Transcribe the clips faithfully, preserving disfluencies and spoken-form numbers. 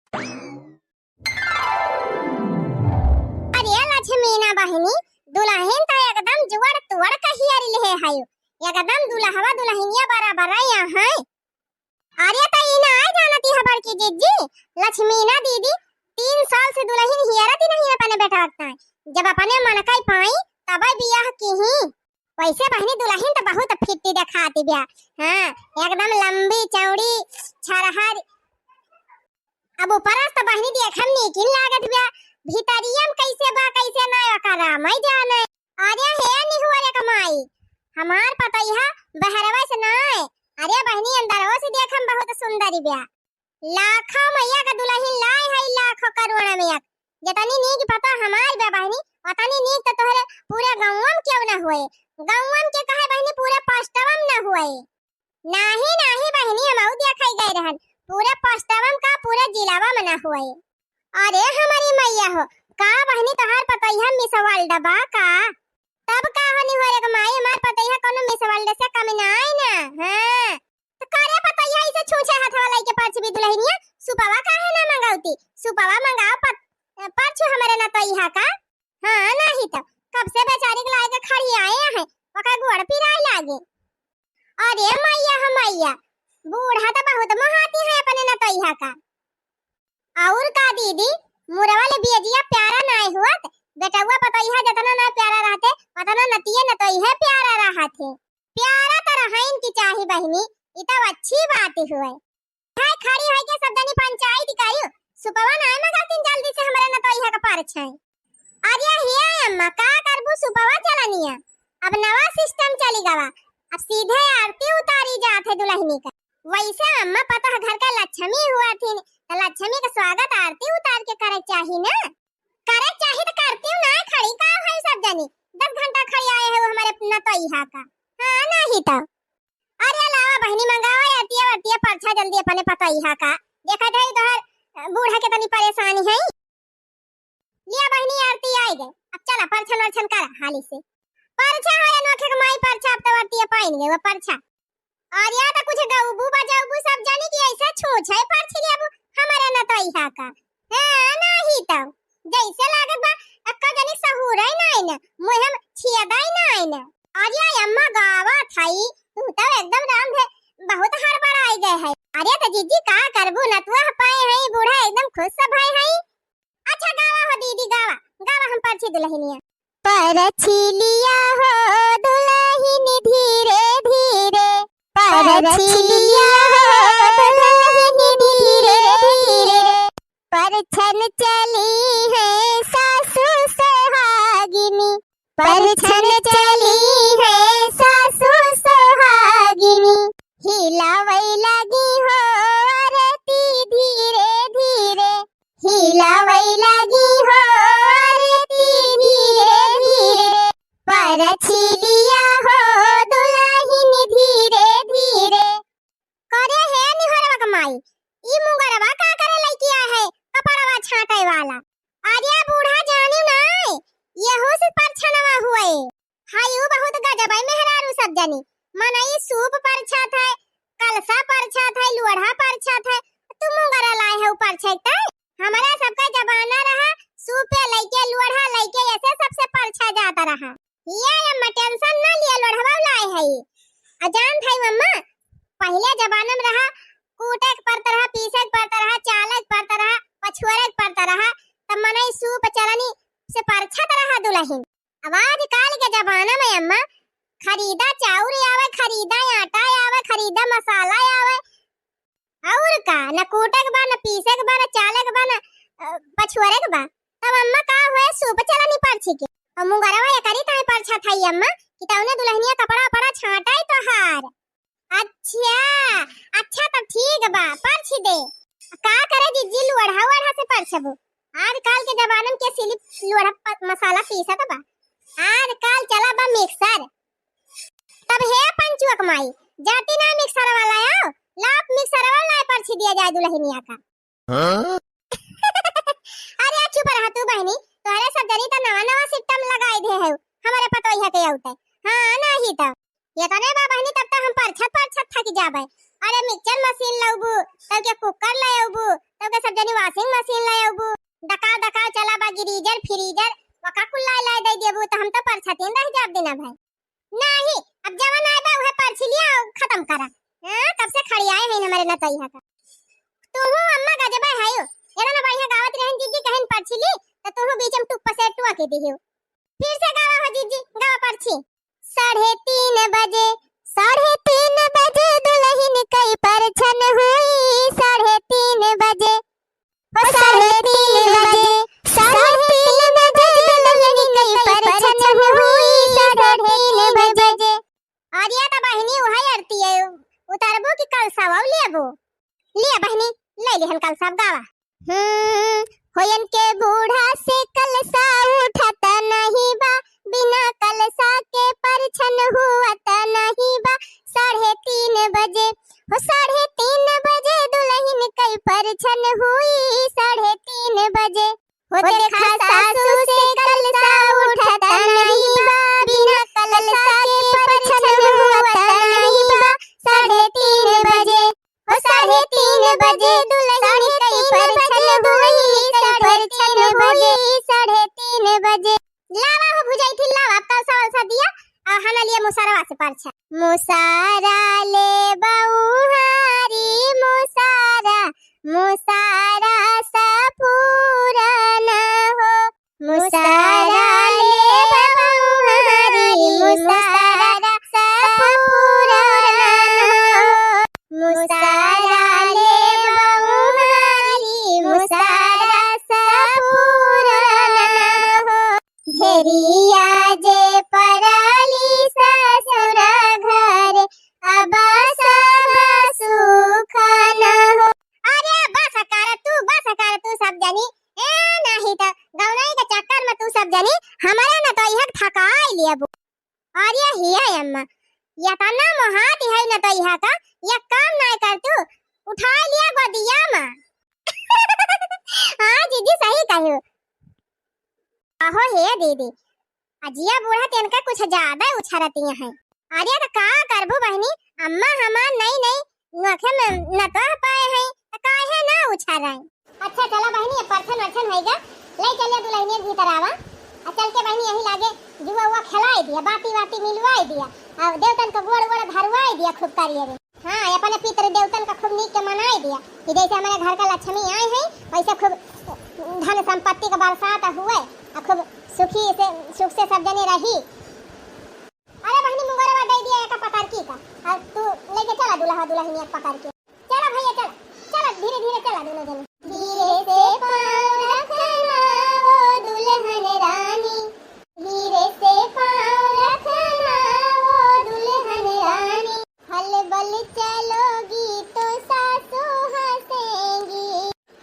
अरे लक्ष्मीना बहिनी, दुलहिन त एकदम जुअड़ तुअड़ कहियारी लेहे हयो। एकदम दुलहवा दुलहिनिया बराबर यहाँ है। अरे त ई ना आय जानती है बड़की जिज्जी, लक्ष्मीना दीदी तीन साल से दुलहिन हियरत ही नहीं अपने बेटवा के ताई। जब अपने मन का पाई तब बियाह किही। वैसे बहिनी दुलहिन त बहुत फिट्टी देखाती बिया। हाँ, एकदम लंबी चौड़ी छरहर। अब ऊपरा से त बहिनी देखे में नीकिन लागत बिया, भीतरिया में कैसे बा कैसे ना ओकर रामई जाने। अरे हे निहुअरे क माई, हमार पतोहिया बहरवा से नाय, अरे बहिनी अंदरवा से देखे में बहुत सुंदर बिया। लाखों मइया क दुलहिन लाए है, लाखों करोड़ में एक। जतनी नीक पतोह हमार बा बहिनी, ओतनी नीक त तोहरे पूरे गौवा में केहू न होए। गौवा में के कहे बहिनी, पूरे पोस्टवा में न होए। नाही, नाही बहिनी, हमहू देखै गए रहन। पूरे पोस्टवा में का, पूरे जिलावा में न होए। अरे हमरी मइया हो, का बहिनी तोहार पतोहिया मिस वर्ल्ड बा का? तब का हो निहुअरे क माई, हमार पतोहिया कोनो मिस वर्ल्ड से कम नाई ना। हाँ। त करे पतोहिया ऐसे छूछे हथवा लइके परछबी दुलहिनिया, सुपवा काहे ना मंगावती? सुपवा मंगाओ पत-, परछू हमरे नतोहिया का। हाँ, नाही त कब से बेचारी के लाए के खड़ी आए हैं, ओकर गोड़ पिराए लागे। अरे मइया हो मइया, बूढ़ा त बहुत मोहाती है अपने नतोहिया का। और का दीदी, मुरवा ले बियजिया प्यारा नाय हुअत, बेटउआ पतोहिया जतना ना प्यारा रहते, ओतना नतिये नतोहिया प्यारा रहत है। प्यारा त रहइन की चाही बहिनी, ई त अच्छी बात हुए। हाय खड़ी होई के सब जनी पंचायत करियो, सुपवा नाय मगातिन जल्दी से हमरे नतोहिया का परछाई। अरे हिया अम्मा, का करबू सुपवा चलनिया? अब नवा सिस्टम चली गवा, अब सीधे आरती उतारी जात है दुलहिनी का। वैसे अम्मा पतोह घर का लक्ष्मी हुआ थी, त लक्ष्मी का स्वागत आरती उतार के करे चाही ना। करे चाही त करती हूँ ना, खड़ी का है सब जनी, दस घंटा खड़ी आए है वो हमरे नतोहिया का। हाँ, नाही त। अरे लावा बहिनी, मंगावा आरतिया वरतिया, परछा जल्दी अपने पतोहिया का। देखत है तोहर बूढ़ा के तनी परेशानी है। लिया बहिनी, आरती आइ गए, अब चला परछन वरछन करा हाली से। परछा हो अनोखे के माई, परछा, अब तो आरतिया पाइन गए वो परछा। अरे त कुछ गउबू बजउबू सब जनी कि ऐसे छूछे परछी लेबू हमरे नतोहिया का। हाँ, नाही त। जैसे लागत बा, एक्को जनी सहूरइ नाइन, मुँह में छियदइ नाइन। अरे अम्मा गावत हई, तू त एकदम राम भे, बहुत हड़बड़ाई गए है। अरे त जीजी का करबू, नतुआ पाए हई, बूढ़ा एकदम खुश से भए हई। अच्छा गावा हो दीदी, गावा, गावा हम परछी दुलहिनिया। परछी लिया हो दुलहिन धीरे धीरे, परछी लिया हो दुलहिन धीरे धीरे। परछन चली है सासु सोहागिनी, परछन चली है सासु सोहागिनी। हिलावै लागी हो आरती धीरे धीरे, हिलावै लागी हो आरती धीरे धीरे। परछी लिया हो दुलहिन धीरे धीरे। करे हे निहोरवा क माई, ई मुंगरवा का करे लइके आए है कपड़वा छाँटइ वाला? अरे बूढ़ा जानी नाय, यहू से परछनवा हुए। हाय, ऊ बहुत गजबइ मेहरारू सब जनी। मनई सूप परछत है, कलसा परछत है, लोढ़ा परछत है, तू मुंगरा लाए है ऊ परछत है? हमरा सबका जमाना रहा, सूपे लइके, लोढ़ा लइके, ऐसे सबसे परछा जात रहा। ये अम्मा tension ना लिया, लोढ़वा लाए है। आ जानत है अम्मा, पहिले जमाना में रहा, कूटे के पड़त रहा, पीसे के पड़त रहा, चाले के पड़त रहा, पछुआरे के पड़त रहा, तब मनई सूप चलनी से परछत रहा दुलहिन। अब आजकाल के जमाना में अम्मा खरीदा चाउर आवे, खरीदा आटा आवे, खरीदा मसाला आवे, और का, न कूटे के बा, न पीसे के बा, न चाले के बा, न, अ, पछुआरे के बा। तब अम्मा का हुए, सूप चलनी परछी के। और मुंगरवा एकरी ताई परछत हई अम्मा, कि तौने दुलहिनिया कपड़ा उपड़ा छाँटइ तोहार। अच्छा, अच्छा, तब ठीक बा, परछी दे। का करे जीजी, लोढ़ा वोढ़ा से परछबू? आजकाल के जमाना में के सिलिप लोढ़ा प-, मसाला पीसत बा। आजकाल चला बा mixer। तब हे पंचुआ क माई, जाती ना mixer वाला आओ, लाओ mixer वाला परछी दिया जाए दुलहिनिया का। हाँ? अरे चुप रहा तू बहिनी, तोहरे सब जनी त नवा नवा system लगाई दे है हमरे पतोहिया के औते। हाँ, नाही त। एतने बा बहिनी, तब त हम परछत परछत थक जाबे। अरे mixer machine लउबू, तब के cooker लउबू, तब के सब जनी washing machine लउबू, दकाव दकाव चला बा geyser freezer, वका कुल लाइ लाइ दइ देबू, त हम त परछतिन रहि जाब दिना भर। नाही, अब जवन आए बा उहे परछी लिया अउ खतम करा। हाँ, कब से खड़ियाए हइन हमरे नतइहा का। तू अम्मा गजबे हइउ, एतना बढ़िया गावत रहन जिज्जी, कहिन परछी ली, त तू बीच में टुप्प से टुआ के दिहिउ। फिर से गावा हो जिज्जी, गावा परछी। साढ़े तीन बजे, साढ़े तीन बजे दुलहिन कइ परछन हुई, साढ़े तीन बजे। ओ साढ़े तीन बजे, साढ़े तीन बजे दुलहिन कइ परछन हुई, साढ़े तीन बजे। अरे त बहिनी उहइ अरतिया, उतरबू कि कलसवा लेबू? लिया बहिनी, लइ लिहन कलसवा, गावा। हम्म, होयन के बूढ़ा से कलसा उठत नहीं बा, बिना कलसा के परछन हुअत नहीं बा। साढ़े तीन बजे, हो साढ़े तीन बजे दुलहिन कइ परछन हुई, साढ़े तीन बजे। हो देखा सासू से कलसा उठत नहीं बा, बिना कलसा के परछन हुअत नहीं बा। साढ़े तीन बजे, हो साढ़े तीन बजे दुलहिन कइ परछन हुई, साढ़े तीन बजे, साढ़े तीन बजे। लावा हो भुजाई थी, लावा, अब कलसा वलसा दिया, अउ हना लिया मुसरवा से परछा। मुसरा ले बहुहारी मुसरा, मुसरा सपूरन हो। मुसरा ले बहुहारी मुसरा सपूरन हो। मुसरा ले बहुहारी मुसरा सपूरन हो। भेरिया जे परली ससुर घर, अब सब सुख न हो। अरे बस कर तू, बस कर तू सब जनी। ए, नाही त गौनई के चक्कर में तू सब जनी हमरे नतोइहक थकाइ लेबू। अरे हिया अम्मा, एतना मोहात है नतोइहा का, एक काम नाय कर तू, उठाइ लिया गोदिया में। हाँ जिज्जी, सही कहिउ। अहो हे दीदी, अजिया बूढ़ा तेनका कुछ ज्यादा उछरतिया हैं। अरे त का करबू बहिनी, अम्मा हमार नई नई नोखे में नतोह पाए हैं, त काहे ना उछरइ। अच्छा चला बहिनी, अब परछन वरछन होइगा, लइ चलिया दुलहिनिया के भीतर आवा। आ चल के बहिनी यही लागे जुआ उआ खेलाइ दिया, बाती वाती मिलवाइ दिया, अउ देवतन का गोड़ वोड़ धरवाइ दिया खूब करिए रे। हाँ, अपने पितृ देवतन का खूब नीक के मनाइ दिया कि जैसे हमरे घर का लक्ष्मी आए हैं, वैसे खूब धन संपत्ति का बरसात हुए, अउ खूब सुखी से, सुख से सब जने रही। अरे बहिनी, मुंगरवा दइ दिया एक पतरकी का, अउ तू लइके चला दुलहा दुलहिनिया पकड़ के। चला भइया, चला, चला, धीरे धीरे चला दुनो जने। धीरे से पाँव रखना ओ दुलहन रानी, धीरे से पाँव रखना ओ दुलहन रानी। हल बल चलोगी तो सासू हँसेंगी,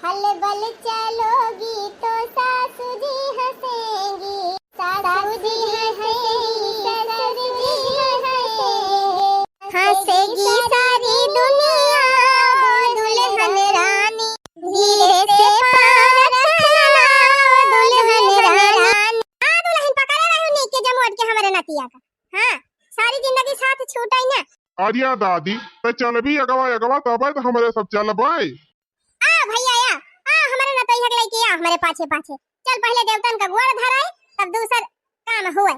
हल बल चलोगी तो सासू जी हँसेंगी, सासू जी हँसेंगी, ससुर जी हँसेंगे। हँसेगी सारी दुनिया ओ दुलहन रानी, धीरे से पाँव रखना ओ दुलहन रानी। आ दुलहिन पकड़े रहू नीक के जमोट के हमरे नतिया का। हाँ, सारी जिंदगी साथ छूटइ ना। अरिया दादी, त चलबी अगवा अगवा, तबे त हमरे सब चलबइ। आ भइया आ, आ हमरे नतोइहा के लइके आ हमरे पाछे पाछे। चल पहिले देवतन का गोड़ धराई, तब दूसर काम हुए।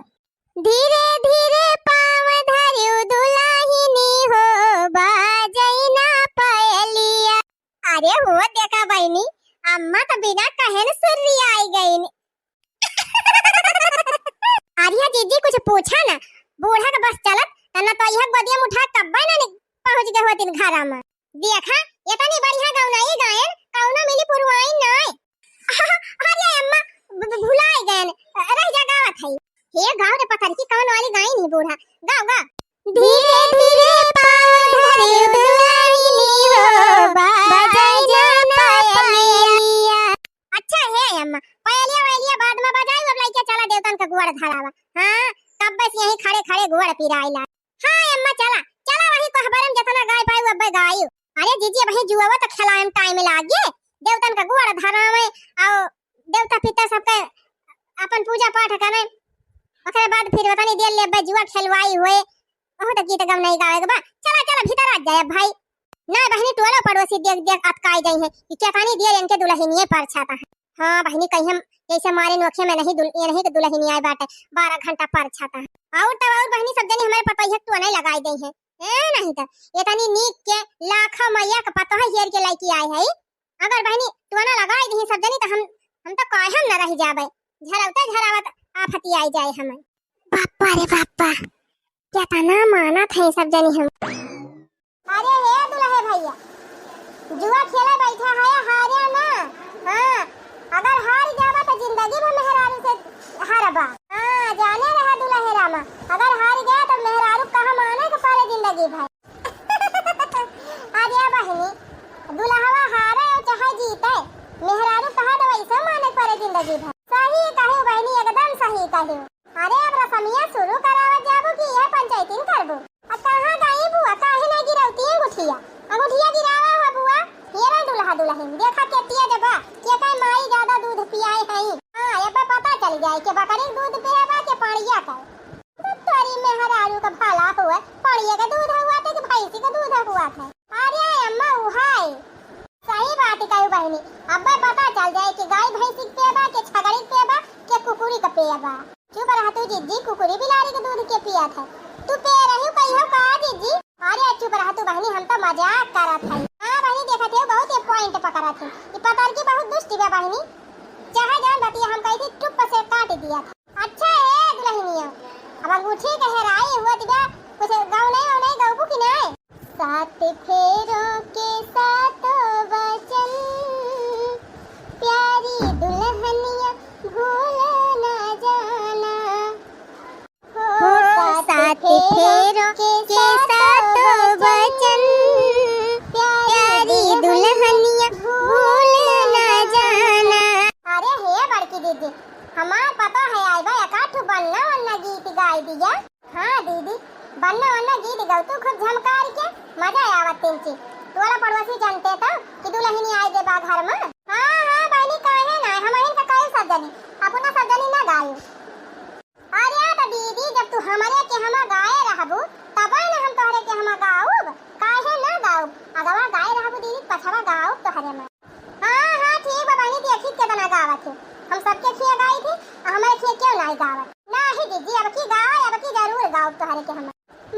धीरे धीरे पाँव धरिउ दुलहिनी हो, बाजइ ना पयलिया। अरे हो देखा बहिनी, अम्मा त बिना कहे न सुर्रियाइ गइन। अरिया जिज्जी कुछ पूछा ना, बूढ़ा के बस चलत, त नतोइहा गोदिया में उठा कब्बे ना नि-, पहुँच गए होतिन घरा में। देखा, एतनी बढ़िया गौनई गायन, कौनो मिली पुरवाइन नाय। अरे अम्मा, भ-, भ-, भुलाइ गयन, रहि जा गावत हई। हे गाव रे पतरकी, कौन वाली गाइन ही बूढ़ा, गाव, गाव। धीरे धीरे पाँव धरिउ दुलहिनी हो, बाजइ ना पयलिया। अच्छा हे अम्मा, पयलिया वयलिया बाद में बजाई, अब लइके चला देवतन का गोड़ धरावा। हाँ, कब्बे से यहीं खड़े खड़े गोड़ पिराइला। हाँ अम्मा, चला, चला वही कोहबरे में जतना गाय पाई अब्बे गाई। अरे जिज्जी, अबहीं जुआवा त खेलाए में time लागे, देवतन का गोड़ धरावे, अउ देवता पितर सबके अपन पूजा पाठ करे, ओकरे बाद फिर ओतनी देर ले अब्बे जुआ खेलवाई होए, बहुत गीत गवनई गावे के बा। चला, चला, भीतर आ जाए भाई। ना बहिनी, टोला पड़ोसी देख देख अतकाई गई है कि केतनी देर इनके दुलहिनिये परछाता है। हाँ बहिनी, कहीं हम जैसे मारे नोखे में नहीं दुल-, ये नहीं कि दुलहिनिया आए बाटे, बारह घंटा परछाता है। और तब और बहिनी सब जनी हमारे पतोहिया के टोना लगाई गई है। ए नहीं तो एतनी नीक के लाखा मैया के पतोह हेर के लइके आए है। अगर बहिनी टोना लगाई दी सब जनी तो हम, हम तो कायम न रह जाबे, झरवते झरावत आफती आई जाए हमें। बापा रे बापा, केतना मानत है सब जनी हम। अरे हे दुलहे भैया, जुआ खेले बैठा है, हारे ना। हाँ, अगर हार जाबा तो जिंदगी भर मेहरारू से हारबा। हाँ, जाने रहा दुलहे रामा, अगर हार गया तो मेहरारू कहा माने के पड़े जिंदगी भर। अरे बहिनी, दुलहवा हारे चाहे जीते, मेहरारू कहा तो वैसे माने के पड़े जिंदगी भर। सही कहे बहिनी, एकदम सही कहे। अरे अब रसमिया शुरू करावत जाबू कि यह पंचायतीन करबू? आ कहाँ गई बुआ, काहे ना गिरौती अंगूठिया? अंगूठिया गिरावा हो बुआ। ये रहा दुलहा दुलहिन, देखा के तिया जबा, के कई माई ज्यादा दूध पियाए हई। हाँ, ये पे पता चल जाए कि बकरी के दूध पियाबा के पाड़िया का। तो तोरी मेहरारू का भला हुआ, पाड़िया का दूध हुआ थे कि भैंसी का दूध हुआ थे? अरे अम्मा उहाई। सही बात कहू बहिनी, अब्बे पता चल जाए कि गाय भैंसी के पियबा, के छगड़ी के पियबा, के कुकुरी के पियबा। चुप रह तू जिज्जी, कुकुरी बिलारी के दूध के पियत है। तू पिए रही कहियो का जिज्जी? अरे चुप रह तू बहिनी, हम तो मजाक करत है। हाँ बहिनी, देखत है बहुत ये point पकड़त है। ये पतरकी बहुत दुष्ट बा बहिनी, चाहे जान बतिया हम कही थी चुप से काट दिया था। अच्छा ए दुलहिनिया, अब अंगूठी के हेराई हुआ तिबा, कुछ गौनई वौनई गौबू कि नाय? सात फेरों के सातों वचन, प्यारी दुल्हनिया भूल ना जाना। हो सात फेरों के सातों वचन, प्यारी दुल्हनिया भूल ना जाना। अरे हे बड़की दीदी, हमार पता है आइबा, एकाध ठो बन्ना वन्ना गीत गाई दिया। हाँ दीदी, बन्ना वन्ना गीत गाओ तू खूब झमकार के, मजा आवत तिनची। टोला पड़ोसी जानते तो कि दुलहिनी आए दे बा घर में। हाँ हाँ बहिनी, काहे ना, हम इनका कहे सब जनी, अपना सब जनी ना गायो। अरे तो दीदी, जब तू हमरे के हमा गाए रहबू, तबे न हम तोहरे के हमा गाउब, काहे ना गाउब? अगवा गाए रहबू दीदी, पछवा गाउब तोहरे में। हाँ हाँ ठीक बा बहिनी, देखी केतना गावत है। हम सबके खिया गाई थी, आ हमरे खिया क्यों नाई गावत? नाही जिज्जी, अब की गाए, अब की जरूर गाउब तोहरे के हम।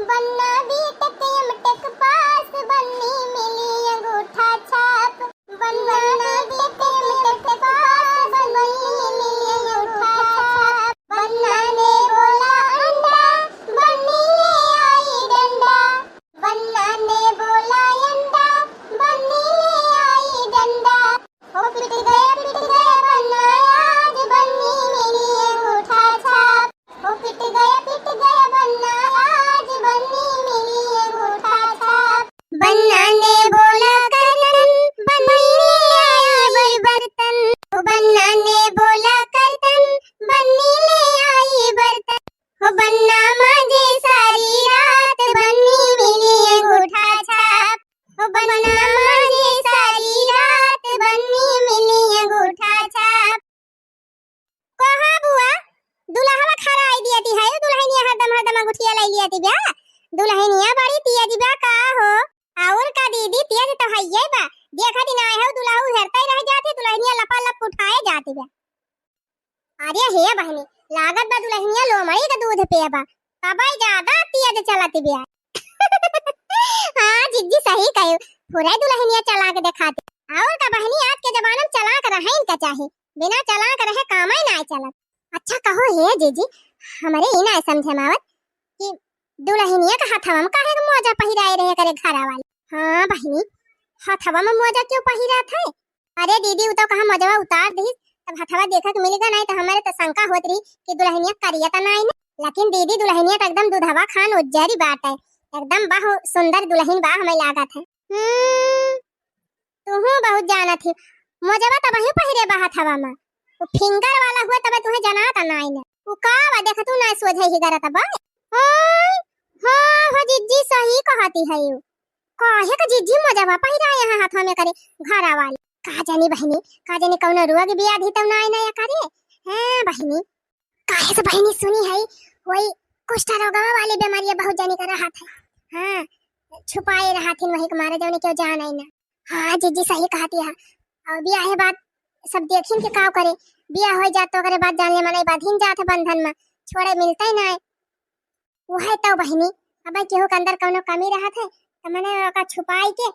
बन्ना बीटेक एमटेक पास, बन्नी मिली अंगूठा छाप। बन्ना बीटेक एमटेक पास, बन्नी मिली अंगूठा छाप। बन्ना ने बोला अंडा, बन्नी ले आई डंडा। बन्ना ने बोला अंडा, बन्नी ले आई डंडा। हो पिट गया, पिट गया बन्ना आज, बन्नी मिली अंगूठा छाप। हो पिट गया, पिट गया बन्ना आज, बन्नी मिली अंगूठा छाप। बन्ना ने बोला करतन, बन्नी ले आई बर्तन। ओ बन्ना ने बोला करतन, बन्नी ले आई बर्तन। ओ बन्ना मांजे सारी रात, बन्नी मिली अंगूठा छाप। ओ बन्ना मांजे सारी रात, बन्नी मिली अंगूठा छाप। कहा बुआ, दुलहवा खराई दिया ती है, दुलहनिया हरदम हरदम अंगूठिया लाई लिया ती बा। दुलहनिया बड़ी तिया दी बा का हो? और का दीदी, तिया तो हइये बा। देखा दिन आए हो, दुलहू हेरते रह जाते, दुलहनिया लपा लप उठाए जाती बा। अरे हे बहिनी, लागत बा दुलहनिया लोमड़ी का दूध पिए बा, तबे ज्यादा तेज चलत बिया। हाँ जिज्जी सही कहे, पूरा दुलहनिया चला के दिखाते। और का बहिनी, आज के जमाना में चलाक रहे इनका चाहे, बिना चलाक रहे कामे ना चलत। अच्छा कहो हे जिज्जी, हमरे ही ना समझे मावत कि दुलहनिया का हथवा में काहे के मोजा पहिराए रहे करे घरा वाली। हाँ बहिनी, हथवा में मोजा क्यों पहिरात है? अरे दीदी, उ तो कहा मोजवा उतार दीस, तब हथवा देखा के मिल गया, नहीं तो हमारे तो शंका होत रही कि दुलहनिया करिया तो नहीं ना। लेकिन दीदी, दुलहनिया तो एकदम दूधवा खान उज्जरी बाटे, एकदम बहुत सुंदर दुलहिन बा, हमें लागत है। हम्म, तुहू बहुत जानत ही। मोजवा तब ही पहिरे बा हथवा में, वो फिंगर वाला हुआ तब तुहे जनात नहीं ना। वो का बा, देख तू ना सोझे ही गरत बा। हाँ, हाँ, हो जिज्जी सही कहती है यू। काहे का जिज्जी मोजवा पहिरा यहाँ हाथवा में करे घरा वाली। का जानी बहिनी, का जानी कौनो रोग व्याधि तो ना आए ना करे। हाँ बहिनी, काहे से बहिनी सुनी है, वही कुष्ठ रोगवा वाली बीमारी बहुत जानी का रहत है। हाँ, छुपाए रहथिन, वही के मारे जौने केहू जाने ना। हाँ जीजी, सही कहती है। और बियाहे बाद सब देखिन के काव करे, बियाह होइ जात तो ओकरे बाद जान ले मनई बांधिन जात है बंधन में, छोड़े मिलते ही ना है। उहे तो बहिनी, अब केहू के अंदर कौनो कमी रहत है, तो मने ओका छुपाई के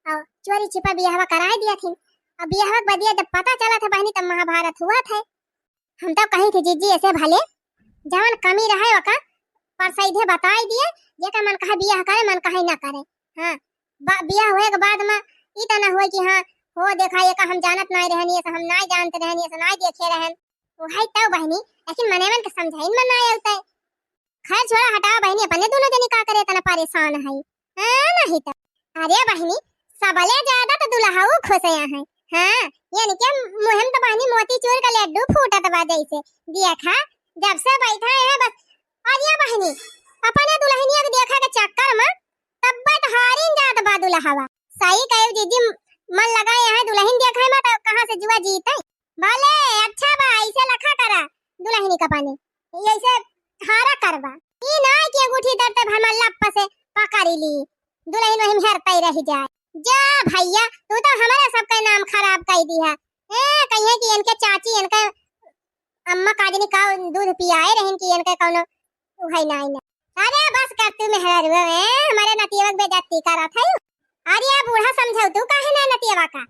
और चोरी छिपा बियाहवा कराए दिया थी। अब बियाहवा के बदिया जब पता चला था बहिनी, तब महाभारत हुआ था। हम तो कही थी जीजी, ऐसे भले जवन कमी रहे ओका पर सीधे बताई दिए, जेकर मन कहे बियाह करे, मन कहे ना करे। हाँ, बा-, बियाह होए के बाद में ई त ना होए कि हाँ, हो देखा, ये का हम जानत नाई रहन, ये से हम नाई जानत रहन, ये से नाई देखे रहन। उहे तो बहिनी, लेकिन मने मन के समझाइन में नाई आवत है। खैर छोड़ा, हटाओ बहिनी, अपने दोनों जनी का करे इतना परेशान है, हाँ, नहीं तो। अरे बहिनी, सबले ज्यादा तो दुल्हऊ खुश है। हाँ, इनके मुँह में तो बहिनी मोतीचूर का लड्डू फूटत बा जैसे। देखा, जब से बैठा है बस। अरे बहिनी, अपने दुल्हनिया के देखा के चक्कर में तब्बे तो हारिन जात बा दुल्हवा। सही कहे जीजी, मन लगाए हैं दुल्हन देखे में, तो कहाँ से जुआ जीते। भले, अच्छा बा, ऐसे लखा करा दुल्हनी का पानी, ऐसे हारा करबा। ई ना कि अंगूठी दर तब हमार लप से पकड़ी ली, दुल्हन वहीं में हेरते रह जाए। जा भैया, तू तो हमारे सबका नाम खराब कर दी है। ए, कहिए कि इनके चाची, इनके अम्मा काजनी का दूध पियाए रहन कि इनके कौनो उहै नाई ना। अरे बस कर तू मेहरारू, ए, हमारे नतियवा के बेइज्जती करत है। अरे आ बूढ़ा समझौतू काहे ना नतियवा का?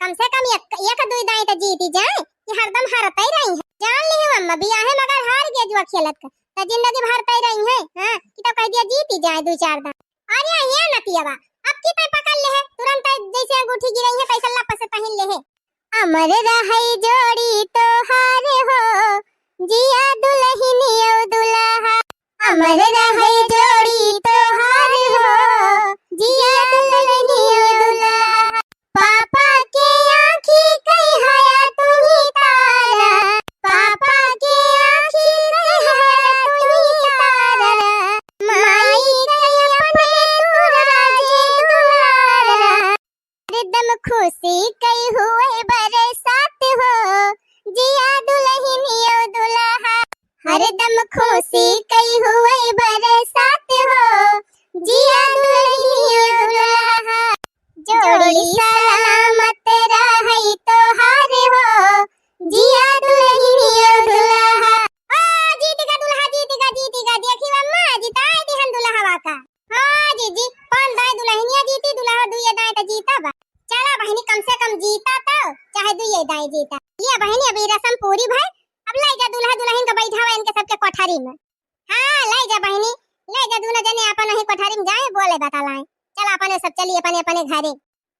कम से कम एक, एक दुई दाई तो जीती जाए कि हरदम हारत ही रही है। जान ली हूँ अम्मा, बियाहे मगर हार गया जुआ खेलत का, तो जिंदगी भर तय रही है, हाँ, कि तो कह दिया जीती जाए दुई चार दाई। अरे ये नतियवा, अब की तय पकड़ ले है, तुरंत जैसे अंगूठी गिरई है, तैसे लप से पहन ले है। अमर रहै जोड़ी तोहार हो, जिया दुलहिन अउ दुलहा। अमर रहै जोड़ी तोहार हो, जिया दुलहिन अउ दुलहा। पापा के आँखी कई हया तू ही तारा, पापा के आँखी कई हया तू ही तारा, माई के अपने तू राजे दुलारा। हरदम खुशी कई हुए बरसात हो, जिया दुलहिन अउ दुलहा। हरदम खुशी कई हुए बरसात हो, जिया दुलहिन अउ दुलहा। जोड़ी सलामत रहई तोहार हो, जिया दुलहिन अउ दुलहा। आ, जीत गा दुलहा, जीत गा, जीत गा। देखी अम्मा, जिताए दिहन दुलहवा का। हाँ जीजी, पाँच दाई दुलहिनिया जीती, दुलहा दुइये दाई त जीता बा। चला बहिनी, कम से कम जीता तो, चाहे दुइये दाई जीता। ये बहिनी, अभी रसम पूरी भई, अब लै जा दुलहा दुलहिन का बैठावा इनके सबके कोठरी में। हाँ, लै जा बहिनी, लै जा, दुनो जने आपन वही कोठरी में जाए, बोले बतलाए। चला अपने सब चली अपने अपने घरे।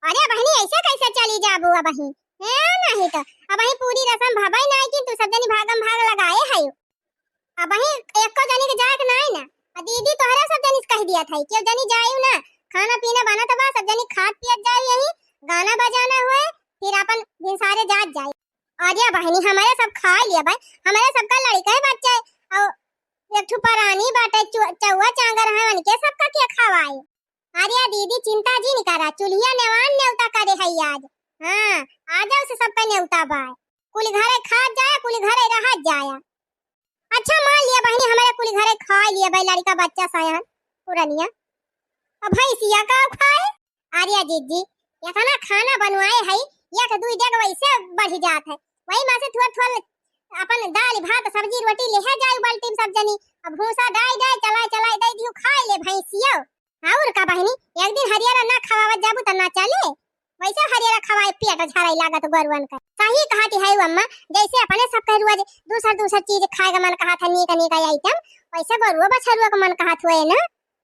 अरे बहिनी, ऐसे कैसे चली जाबू अबही? ए, नहीं तो, अबही पूरी रसम भबई नाई कि तू सब जनी भागम भाग लगाए है। अबही एको जनी के जाए के नाई ना। आ दीदी तोहरे सब जनी से कह दिया था कि जनी जायू ना, खाना पीना बनत बा, सब जनी खात पियत जायू यही, गाना बजाना हुए, फिर अपन भिनसारे जात जाए। अरे बहिनी, हमारे सब खाए लिया भाई, हमारे सबका लड़का है बच्चा है, और एक ठो परानी बाटे, चौ-, चौवा चांगर है, उनके सबका के खवाए। अरे दीदी, चिंता जिन करा, चुल्हिया नेवान नेवता करे है आज। हाँ, आ जाओ से सबका नेवता बाय। कुल घरे खात जाया, कुल घरे रहत जाया। अच्छा मान लिया बहिनी, हमारे कुल घरे खाए लिया भाई, लड़का बच्चा सयान पुरनिया। अब भैंसिया का खाए? अरे जीजी, इतना खाना बनवाए है, एक दुई डेग वैसे बढ़ जात है, वही में से थोड़ा थोड़ा अपन दाल भात सब्जी रोटी लेहे जाए बाल्टी में सब जनी। अब भूसा डाई डाई चलाए चलाए दे दियो, खाए ले भैंसियो। और का बहिनी, एक दिन हरियरा ना खवावत जाबू त ना चले। वैसे हरियरा खवाए पेट झराई लागत गोरुअन का। सही कहती है अम्मा, जैसे अपने सब कह रोज दूसर दूसर चीज खाए का मन कहा था, नीक नीक आइटम, वैसे गोरुआ बछरुआ का मन कहत हुए ना।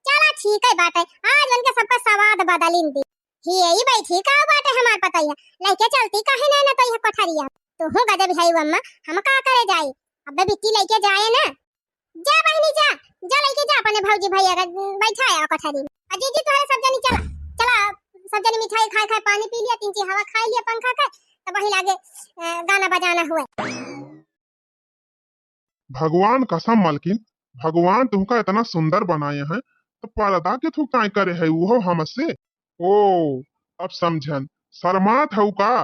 चला ठीक है बाटे, आज उनके सबका स्वाद बदलिन दी। ही यही बैठी का बाटे हमार पतैया, लइके चलती काहे ना ना तो यह कोठरिया। तू हूँ गजब है अम्मा, हम का करे जाई, अबे बिट्टी लइके जाए ना। जा बहिनी जा, जा लइके जा अपने भौजी भैया का, उम, बैठाया कोठरी में। आ जीजी तोहरे सब जनी चला, चला सब जनी मिठाई खाए खाए पानी पी लिया, तीन ची हवा खाए लिया पंखा के, तब वही लागे, अ, गाना बजाना हुए। भगवान कसम मलकिन, भगवान तुमका इतना सुंदर बनाए हैं, तो पर्दा के थू काय करे है उहो हमसे? ओ, अब समझन, शर्मात हऊ का?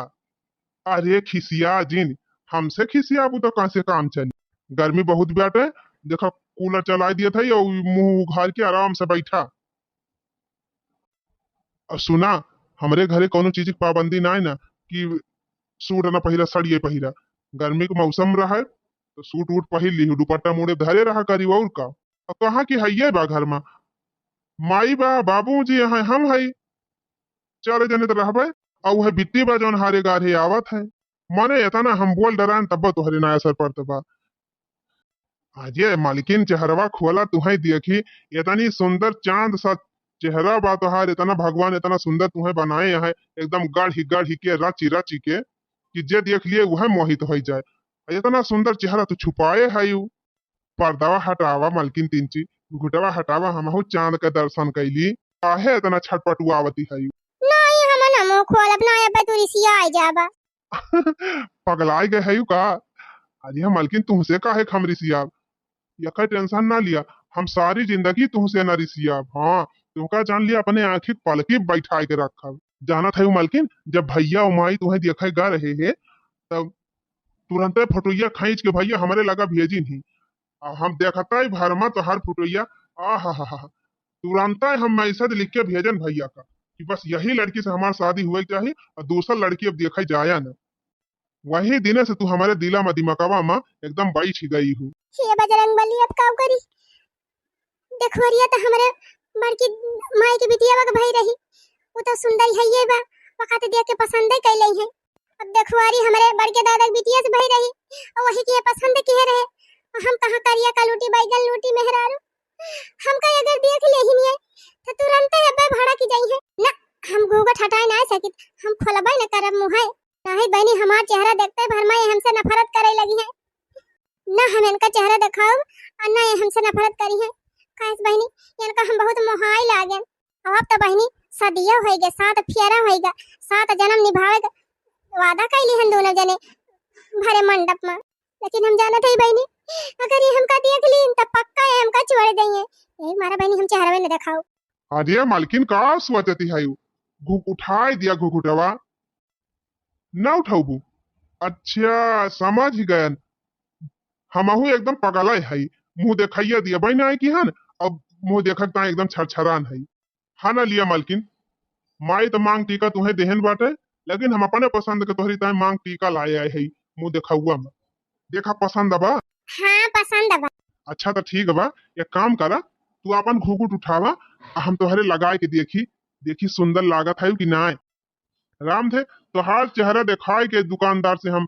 अरे खिसिया जिन, हमसे खिसियाबू तो कैसे काम चली? गर्मी बहुत बाटे, देखा कूलर चलाए दिया था और मुंह उघार के आराम से बैठा। अ, सुना, हमरे घरे कौनो चीज के पाबंदी नाय ना कि सूट ना पहिरा, सड़िये पहिरा। गर्मी के मौसम रहे तो सूट वूट पहिर लीहू, दुपट्टा मुड़े धरे रहा करी, और का। अब कहाँ की हइये बा घर में, माई बा, बाबूजी हैं, हम हई, चार जने तो रहबे। और वह बिट्टी बा जौन हारे गारे आवत है, मने इतना हम बोल डरान तब तोहरे ना असर पड़त बा। अरे मालकिन, चेहरवा खोला, तुहई देखी, इतनी सुंदर चांद सा चेहरा बा तोहार, इतना भगवान इतना सुंदर तुहई बनाए हैं, एकदम गढ़ी गढ़ी के, रची रची के, कि जे देख लिए वह मोहित हो जाए। इतना सुंदर चेहरा तू छुपाए है यू। पर्दावा हटावा मालकिन, तीन ची घुघुटवा हटावा, हमहू चांद के दर्शन कैली। काहे इतना छटपटुआवती है यू? नहीं, हम ना मुंह खोलब, ना अब तू रिसिया आ जाबा। पगलाए गए है यू का? अरे मालकिन, तुमसे काहे हम रिसियाब? यका टेंशन ना लिया, हम सारी जिंदगी तुमसे ना रिसियाब। हाँ, तुमका जान लिया, अपने आँखी पलकी बैठाए के रखब। जानत है यू मालकिन, जब भैया और माई तुम्हें देखे गा रहे हैं, तब तुरंते फोटोइया खींच के भैया हमरे लगा भेजिन ही। अब हम देखता ही भरमा तोहार फोटोइया, आहा हा हा, तुरंते हम मैसेज लिख के भेजन भैया का कि बस यही लड़की से हमार शादी हुए के चाही और दूसर लड़की अब देखे जाया न। वही दिने से तू हमरे दिला में, दिमकवा में एकदम बैठ गई हूँ। हे बजरंग बली, अब काउ करी? देखवरिया त हमरे बड़की माई के बिटिया के भई रही, उ त सुंदर हइये बा, ओका त देख के पसंदे कैले है। अब देखवारी हमरे बड़के दादा के बिटिया से भई रही, और वही के पसंद किहे रहे। और हम कहाँ करिया कलूटी बैगन लूटी मेहरारू, हमका अगर देख लेहिन ये, त तुरंते अब्बे भड़क जाई है। ना, हम घूंघट हटाए ना सकित, हम खोलबे न करब मुँहे। नाही बहिनी, हमार चेहरा देखते भर में ये हमसे नफरत करे लगी है। ना हम इनका चेहरा देखाउब और ना ये हमसे नफरत करी है। काहे से बहिनी, इनका हम बहुत मोहाई लागेन। अब तो बहिनी, सदिया होइगे, सात फेरा होइगे, सात जन्म निभावे के वादा कैली हन दोनों जने भरे मंडप में। लेकिन हम जानत हई बहिनी, अगर ये हमका देख लीन, त पक्का ये हमका छोड़ देइहैं। यही मारा बहिनी, हम चेहरवे न देखाउब। अरे मालकिन, का सोचती है यू? घु-, उठाए दिया घुघुटवा। ना उठौबू? अच्छा, समझ गयन। हमहू एकदम पगला है, मुँह देखाइया दिया बहिन आए की हन, अब मुँह देखक ता एकदम छरछरान है। हाँ ना लिया मालकिन, माई त मांग टीका तुहे देहन बाटे, लेकिन हम अपने पसंद के तोहरी ताई मांग टीका लाए आए है, मुँह देखाउआ में। देखा पसंद बा? हाँ, पसंद बा। अच्छा त ठीक बा, एक काम करा, तू अपन घुघुट उठावा, आ हम तोहरे लगाए के देखी, देखी सुंदर लागत है कि नाय। राम थे, तोहार चेहरा देखाए के दुकानदार से हम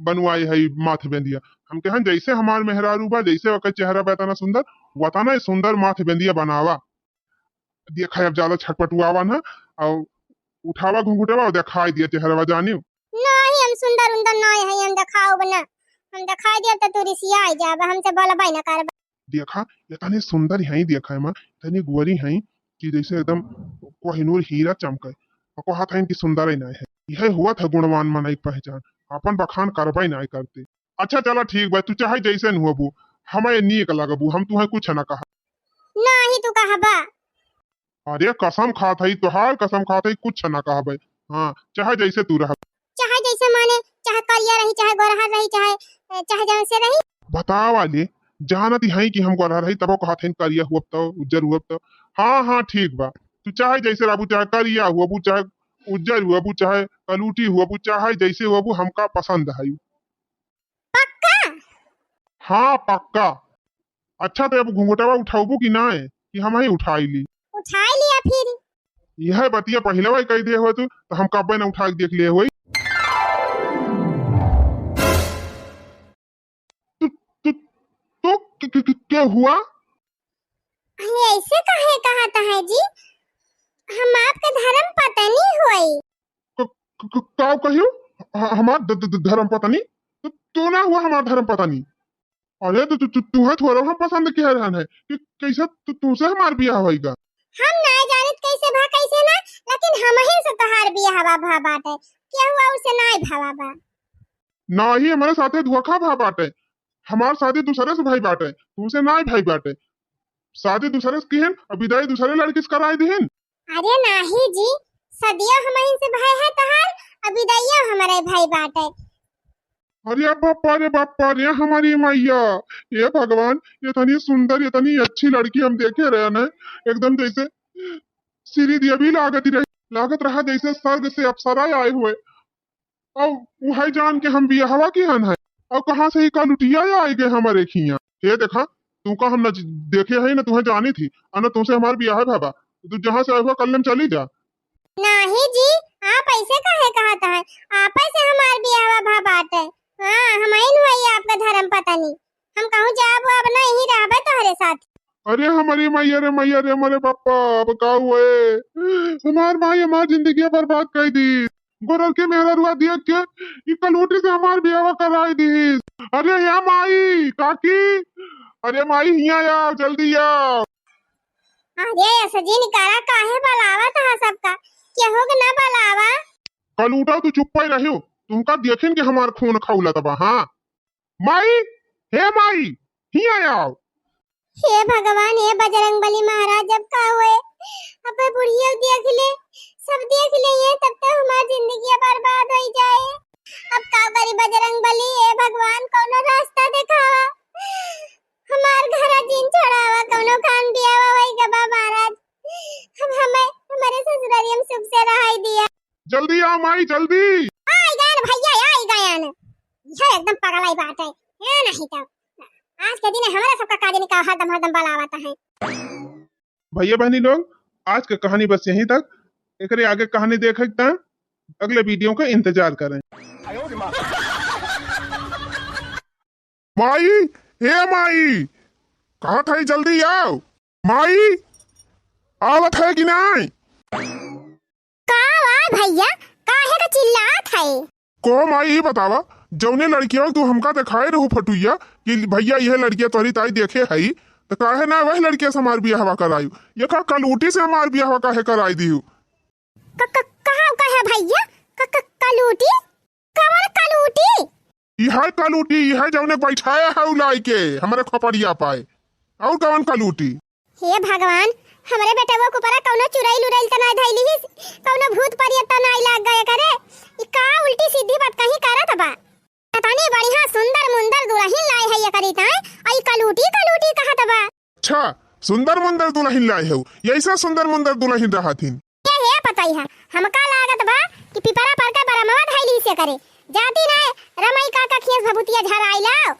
बनवाए है माथ बेंदिया। हम कहन जैसे हमार मेहरारू बा, जैसे ओकर चेहरा बा इतना सुंदर, वतना ही सुंदर माथ बेंदिया बनावा। देखा अब ज्यादा छटपटुआवा ना, और उठावा घुंघुटवा और देखाई दिया चेहरवा जानियो। नहीं, हम सुंदर उंदर नहीं है, हम देखाउब ना। हम देखाई दिया तो तू रिसिया आई जाबा, हमसे बोलबे ना करबा। देखा, इतनी सुंदर है, देखा है माँ, इतनी गोरी है कि जैसे एकदम कोहिनूर हीरा चमके। और कहत है कि सुंदर ही नहीं है। यह हुआ था गुणवान मनई पहचान, अपन बखान करबे नहीं करते। अच्छा चला ठीक बा, तू चाहे जैसे न होबू, हमें नीक लगबू, हम तुहे कुछ न कहा। नहीं तू कहबा। अरे कसम खात हई, तोहार कसम खात हई, कुछ ना कहबे। हाँ, चाहे जैसे तू रह। चाहे जैसे माने, चाहे करिया रही, चाहे गोरहर रही, चाहे, चाहे जौन से रही। बतावा ले, जानत हई कि हम गोरहर हई, तबो कहत हई करिया हुअब तो, उज्जर हुअब तो। हाँ, हाँ, ठीक बा। तू चाहे जैसे रहबू, चाहे करिया हुअबू, चाहे उज्जर हुअबू, चाहे कलूटी हुअबू, चाहे जैसे हुअबू, हमका पसंद है। पक्का? हाँ, पक्का। अच्छा, तो अब घुंघटवा उठाउबू कि नाय, कि हम ही उठाई ली? उठाई लिया फिर। यह बतिया पहले वही कह दिए हुए तू, तो हम कब्बे न उठा के देख लिए हुई। तू, तू, तू के, के, के, के हुआ? अरे, ऐसे काहे कहत है जी? हम आपके धर्म पत्नी होई। क-, क-, क-, का कहियो? ह-, हमार ध-, ध-, ध-, धर्म पत्नी? तो तू ना हुआ हमार धर्म पत्नी। अरे, तो तू, तू, तुहे थोड़ा हम पसंद किया रहन है कि कैसे तू, तुमसे हमार बियाह होइगा? हम ना जानित कैसे भा, कैसे ना, लेकिन हमहिन से तोहार बियाह बा, भा बाटे, केहू और से नाय भवा बा। नाही, हमरे साथे धोखा भा बाटे। हमार शादी दूसरे से भई बाटे, तुमसे नाय भई बाटे। शादी दूसरे से किहन, अब विदाई दूसरे लड़की से कराई दिहन। अरे नाही जी, सदियो हमहिन से भय है तोहार, अब विदाइयो हमरे भई बाटे। अरे बापा रे बापा रे, हमारी मैया, ये भगवान, इतनी सुंदर, इतनी अच्छी लड़की हम देखे रहे न, एकदम जैसे श्री देवी लागत रही। लागत रहा जैसे स्वर्ग से अप्सरा आए हुए। अब उहै जान के हम बियाहवा किहन है, अब कहाँ से ई कलुटिया आए गए हमरे खिया। हे देखा, तुमका हम न ज-, देखे है, न तुम्हें जानी थी, और न तुमसे हमार बियाह भवा। तू जहाँ से आए हुआ, कल हम चली जा। नाही जी, आप ऐसे काहे कहत हैं? आप ऐसे हमार बियाहवा भा बाटे। हाँ, हम आइन हुई आपका धर्म पत्नी। हम कहूँ जाब अब ना, यहीं रहबे तोहरे साथ। अरे हमारी मैया रे, मैया रे, हमारे पापा, अब का हुए? हमार माई हमार जिंदगी बर्बाद कर दी। गोरल के मेहररुआ देख के ई कलूटी से हमार बियाह कराई दी। अरे या माई, काकी, अरे माई हिया आओ, जल्दी आओ। अरे ऐसा जी निकारा काहे बलावत है सबका? केहू के ना बलावा। कलूटा तू चुप्पे रहियो, तुमका देखिन के हमार खून खौलत बा। हाँ माई, हे माई, हिया आओ। हे भगवान, हे बजरंग बली महाराज, अब का हुए? अब बुढ़िया देख ले, सब देख ले, ये तब तो हमार जिंदगी बर्बाद हो जाए। अब का करी बजरंग बली, हे भगवान, कौनो रास्ता दिखावा, हमार घर जिन छोड़ावा, कौनो खान बियावा वही गबा महाराज, हम हमें हमारे ससुरारी हम सुख से रहाई दिया। जल्दी आओ माई, जल्दी। आई गयन भैया, आई गयन। यह एकदम पगलाई बात है। ये नहीं तो आज के दिन हमारा सबका काजनी का हरदम हरदम बलावत है। भैया बहनी लोग, आज का कहानी बस यहीं तक। एकरे आगे कहानी देखे के त अगले वीडियो का इंतजार करें। माई, हे माई, कहाँ था, जल्दी आओ। माई, आवत है कि नहीं? का बा भैया, काहे का चिल्लात है? को माई, ई बतावा, जौने लड़किया तू हमका देखाए रहू फटुइया कि भैया यह लड़किया तोहरी ताई देखे हई, तो काहे ना वह लड़किया से हमार बियाहवा करायू? ये का कलूटी से हमार बियाहवा काहे कराई दियू? क-, क-, कहाँ, कहाँ भैया? क-, क-, कलूटी? कवन कलूटी? इहै कलूटी, इहै जौने बैठाया है उलाई के हमरे खोपड़िया पाए। और कवन कलूटी? हे भगवान, हमरे बेटवा के ऊपरा कौनो चुड़ैल उड़ैल त नाय धइली हिस, कौनो भूत परियत त नाय लाग गए करे। ई का उल्टी सीधी बात कहीं करत बा? इतनी बढ़िया सुंदर मुंदर दुलहिन लाए है ये करी ताए, आ ई कलूटी कलूटी कहत बा। अच्छा, सुंदर मुंदर दुलहिन लाए हो, यैसा सुंदर मुंदर दुलहिन रहत हिन। ये हे पतई है, हमका लागत बा कि पिपरा पर का बरमवा धइली से करे। जाती ना रमई काका खियस भभुतिया झराई लाओ।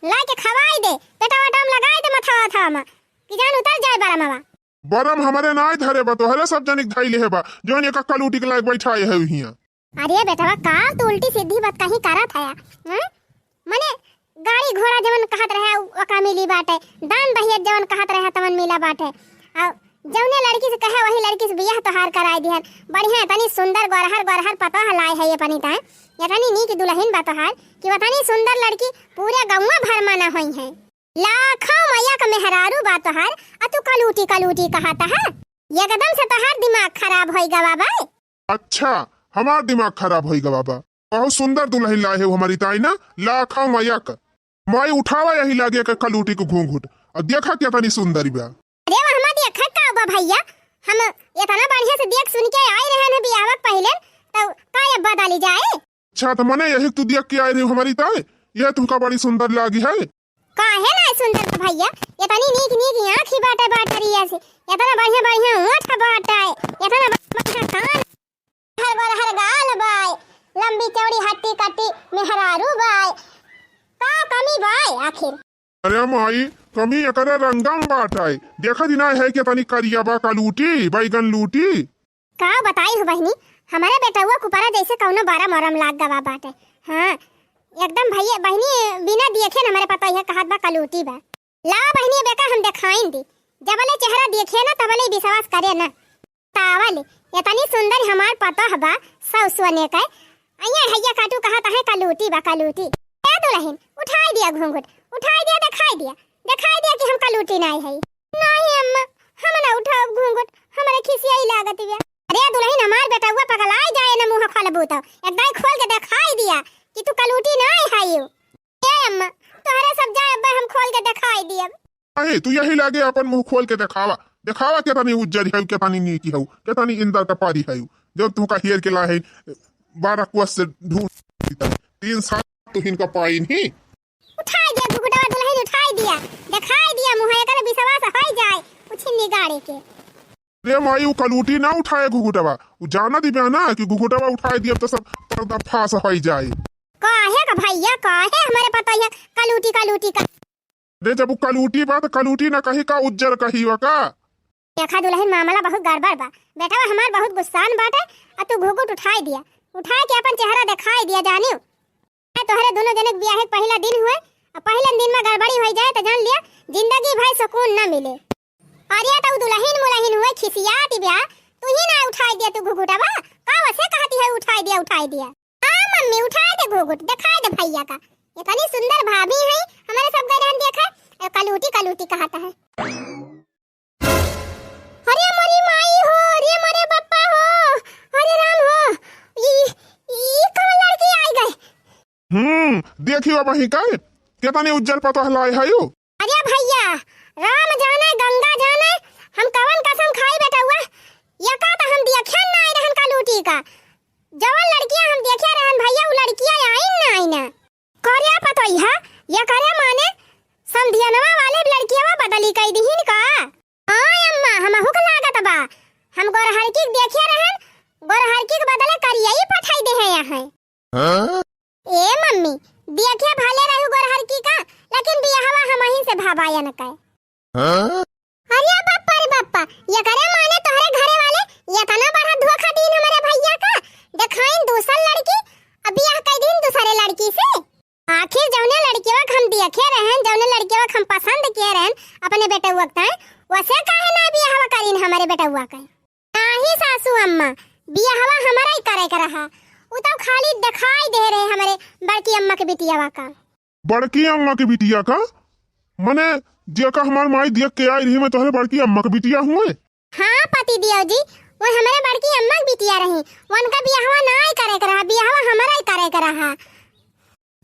लाइ के खवाई दे, पेटवा डम लगाई दे मथवा थवा में, कि जान उतर जाए बरमवा। बरम हमरे नाय धरे बा, तोहरे सब जनिक धइले हे बा, जौन एका कलूटी के लायक बैठाए है हियां। अरे बेटवा, का तू उल्टी सीधी बात कहीं करत है, हैं? मने गाड़ी घोड़ा जवन कहत रहे, ओका मिली बाटे, दान दहेज जवन कहत रहे, तवन मिला बाटे। आ जौने लड़की से कहे, वही लड़की से बियाह तोहार कराई दिहन। बढ़िया, इतनी सुंदर गोरहर, गोरहर पतोह लाए है ये पनी ताए, इतनी नीक दुलहिन बा तोहार, कि वतनी सुंदर लड़की पूरे गौवा भर मा ना होई है। लाखों मया क मेहरारू बा तोहार, आ तू कलूटी, कलूटी कहत है। एकदम से तोहार दिमाग खराब होई गवा बा। अच्छा, हमार दिमाग खराब होई गवा बा। बहुत सुंदर दुलहिन लाए हो हमारी ताई ना, लाखों मया क। माई उठावा यही लागे के कलूटी के घूंघट, और देखा केतनी सुंदरी बा। अरे वह हमार देखा का बा भैया, हम इतना बढ़िया से देख सुन के आए रहे हैं बियाह के पहले, तो का अब बदली जाए? अच्छा, तो मने यही तू देख के आए रही हमारी ताई, यह तुमका बड़ी सुंदर लागी है। काहे ना सुंदर बा भैया, इतनी नीक नीक आँखी बाटे बाटरिया से, इतना बढ़िया बढ़िया ओठ बाटे, इतना बढ़िया बढ़िया कान, हर गोर हर गाल बाय, लंबी चौड़ी हट्टी कट्टी मेहरारू बाय, का कमी बाय आखिर? अरे माई, कमी एकरे रंगम बाटे, देखा दिना है कि तनी करिया बा का लूटी, बैगन लूटी। का बताई हो बहिनी, हमारे बेटउआ के ऊपरा जैसे कौनो बरम वरम लाग गवा बाटे। हाँ, एकदम भैया बहिनी बिना देखे न हमारे पतोहिया कहत बा कलूटी बा। लावा बहिनी बेका हम देखाइन दी, जबले चेहरा देखे ना तबले विश्वास करे ना। तावल, इतनी सुंदर हमार पतोह बा, सौ सोने के, अइया ढैया काटू कहत है कलूटी बा कलूटी। ए दुलहिन, उठाई दिया घूंघट, उठाई दिया, देखाई दिया, देखाई दिया कि हम कलूटी नाई है। नाई अम्मा, हम ना उठाओ घूंघट, हमरे खिसियाई लागत बिया। अरे दुलहिन, हमार बेटउआ पगलाई जाए न मुंह खोलबू तो, एक दाई खोल के देखाई दिया कि तू कलूटी नाई है यू। ए अम्मा, तोहरे सब जाए अब्बे हम खोल के देखाई दियब। अरे, तू यही लागे अपन मुंह खोल के देखावा। देखावा केतनी उज्जर है, केतनी नीकी है, केतनी इंदर का पारी है। जब तुमका हेर के ला है, बारह कोस से ढूंढ, तीन साल तो इनका पाई नहीं। उठाई दिया घुघुटवा दुलहिन, उठाई दिया। देखाई दिया मुंह, एकर विश्वास होई जाए, उछिन्नी गाड़े के। रे माई, उ कलूटी ना उठाए घुघुटवा। उ जानत ही बा ना कि घुघुटवा उठाए दियब त सब पर्दा फास होइ जाए। काहे का भइया, काहे हमरे पतोहिया कलूटी कलूटी का? रे, जब उ कलूटी बा त कलूटी ना कही का, उज्जर कही बा का? देखा दुलहिन, मामला बहुत गड़बड़ बा। बेटवा हमार बहुत गुस्सान बाटे, आ तू घुघुट उठाए दिया, उठाए के अपन चेहरा देखाए दिया जानियो। तोहरे दुनो जने के बियाहे के पहिला दिन हुए, आ पहिलन दिन मा गड़बड़ी होइ जाए त जान लिया, जिंदगी भर सुकून न मिले। अरे त उ दुलहिन मुलहिन हुए, खिसियात बिया, तू ही ना उठाए दिया तू घुघुटवा, का वसे कहती है उठाए दिया, उठाए दिया? हाँ मम्मी, उठाए दे घुघुट, देखाए दे भइया का। इतनी सुंदर भाभी है, हमरे सब गए रहन देखे, ए, कलूटी कलूटी कहत है। अरे मोरी माई हो, अरे मोरे बप्पा हो, अरे राम हो, ई, ई कवन लड़की आई गए? हम्म, देखियो अबहीं का, केतनी उज्जर पतोह लाए हयू। अरे भइया, राम जाने, गंगा जाने, हम कवन कसम खाई बेटउआ, यका त हम देखे नाई रहन कलूटी का। जवन लड़किया हम देखे रहन भइया, उ लड़किया आइन नाई ना। करे पतोहिया, ये करे माने समधियनवा वाले लड़कियावा बदली कई दिहिन का? हाँ अम्मा, हमहू के लागत बा। हम गोरहरकी के देखे रहन, गोरहरकी के बदले करियई पठाई देहे यहाँ। हाँ? ए मम्मी, देखे भले रहू गोरहरकी का, लेकिन बियाहवा हमही से भवायन का। हाँ? अरे बप्पा रे बप्पा, ये करे माने तोहरे घरे वाले ये तना बड़ा धोखा दीन हमरे भइया का, देखाइन दूसर लड़की, अब बियाह कई दीन दूसरे लड़की से। आखिर जौने लड़किया के हम देखे रहन, जौने लड़किया के हम पसंद किए रहन अपने बेटउआ के ताईं, वसे काहे ना बियाहवा करीन हमरे बेटउआ के? नाही सासू अम्मा, बियाहवा हमरा ही करे के रहा। उ तो खाली देखाई दे रहे हमरे बड़की अम्मा के बिटियावा का। बड़की अम्मा के बिटिया का? मने जेका हमार माई देख के आई रही, मैं तोहरे बड़की अम्मा के बिटिया हुए? हाँ पति देव जी, वो हमरे बड़की अम्मा के बिटिया रही, उनका बियाहवा नाही करे के रहा, बियाहवा हमरा ही करे के रहा।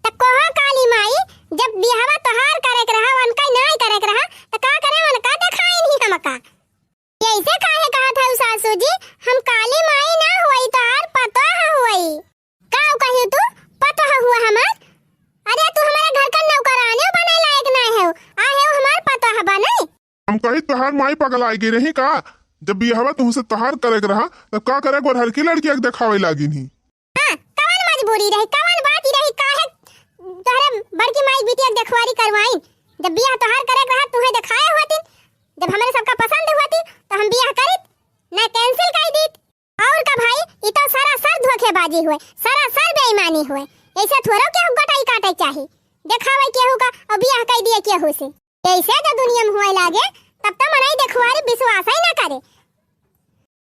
त कहो काली माई, जब बियाहवा तोहार करे के रहा, उनका नाई करे के रहा, त का करे उनका देखाई नहीं हमका? ऐसे काहे कहत हऊ सासू जी? हम काली माई ना हुई, तोहार पतोह हुई। का कही तू? पतोह हुआ हमार? अरे तू हमारे घर का नौकरानी बने लायक ना है, आ है हमार पतोह बने। हम कही तोहार माई पगलाए गई रही का? जब बियाहवा तुमसे तोहार करे के रहा, तब का करे गोरहरकी लड़किया के देखावे लागिन ही? हाँ, कवन मजबूरी रही, कवन बात ही रही, काहे तोहरे बड़की माई बिटिया के देखवारी करवाइन? जब बियाह तोहार करे के रहा, तुहे देखाए होतिन, जब हमरे सबका पसंद होती, तो हम बियाह करित, ना cancel कर दीत। और का भाई, ई तो सरासर धोखेबाजी हुए, सरासर बेईमानी हुए। ऐसे थोड़ो केहू गटाई काटे चाही, देखावे केहू का और बियाह कर दिए केहू से। ऐसे जो दुनिया में हुए लागे, तब तो मनई देखवारी विश्वास ही ना करे।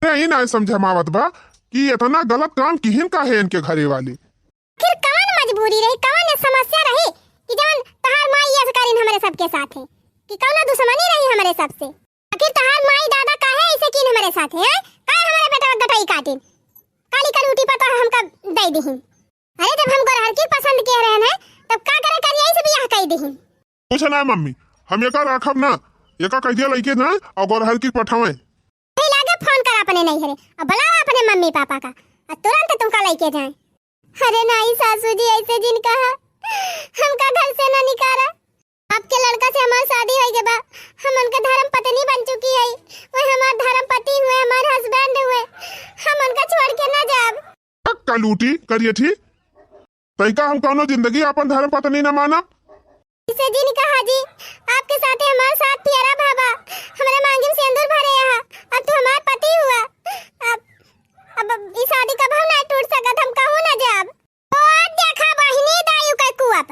अरे, ई ना समझ में आवत बा कि इतना गलत काम किहिन काहे इनके घरे वाले। आखिर कवन मजबूरी रही, कवन समस्या रही कि जवन तहार माई ये करिन हमरे सबके साथे, कि कौनो दुश्मनी रही हमरे सबसे? आखिर तहार माई दादा काहे ऐसे किन हमरे साथे, हैं? काहे हमरे बेटा गटई काटिन? काली कलूटी पतोह हमका दे दिहिन। अरे, जब हम गोरहरकी पसंद किए रहन है, तब का करे करिया से बियाह कई दिहिन? कुछ ना मम्मी, हम एका राखब ना, एका कह दिया लइके जाए और गोरहरकी पठावे। ए लागे फोन कर अपने नैहरे, और बुलाओ अपने मम्मी पापा का, और तुरंत तुमका लइके जाए। अरे नाई सासू जी, ऐसे जिन कहा, हमका घर से ना निकारा। आपके लड़का से हमार शादी होई गए बा, हम उनके धर्म पत्नी बन चुकी है, वो हमार धर्म पति हुए, हमार husband हुए, हम उनका छोड़ के ना जाब। अक्का लूटी करिए थी, तैका हम कौनो जिंदगी अपन धर्म पत्नी न मानब। इसे जिन कहा जी, आपके साथे हमार सात फेरा भा बा, हमरे मांगी में सिंदूर भरे यहाँ, अब तू हमार पति हुआ, अब, अब ई शादी कबहू ना टूट सकत, हम कहूँ ना जाब। ओ देखा बहिनी दायु के कुअप,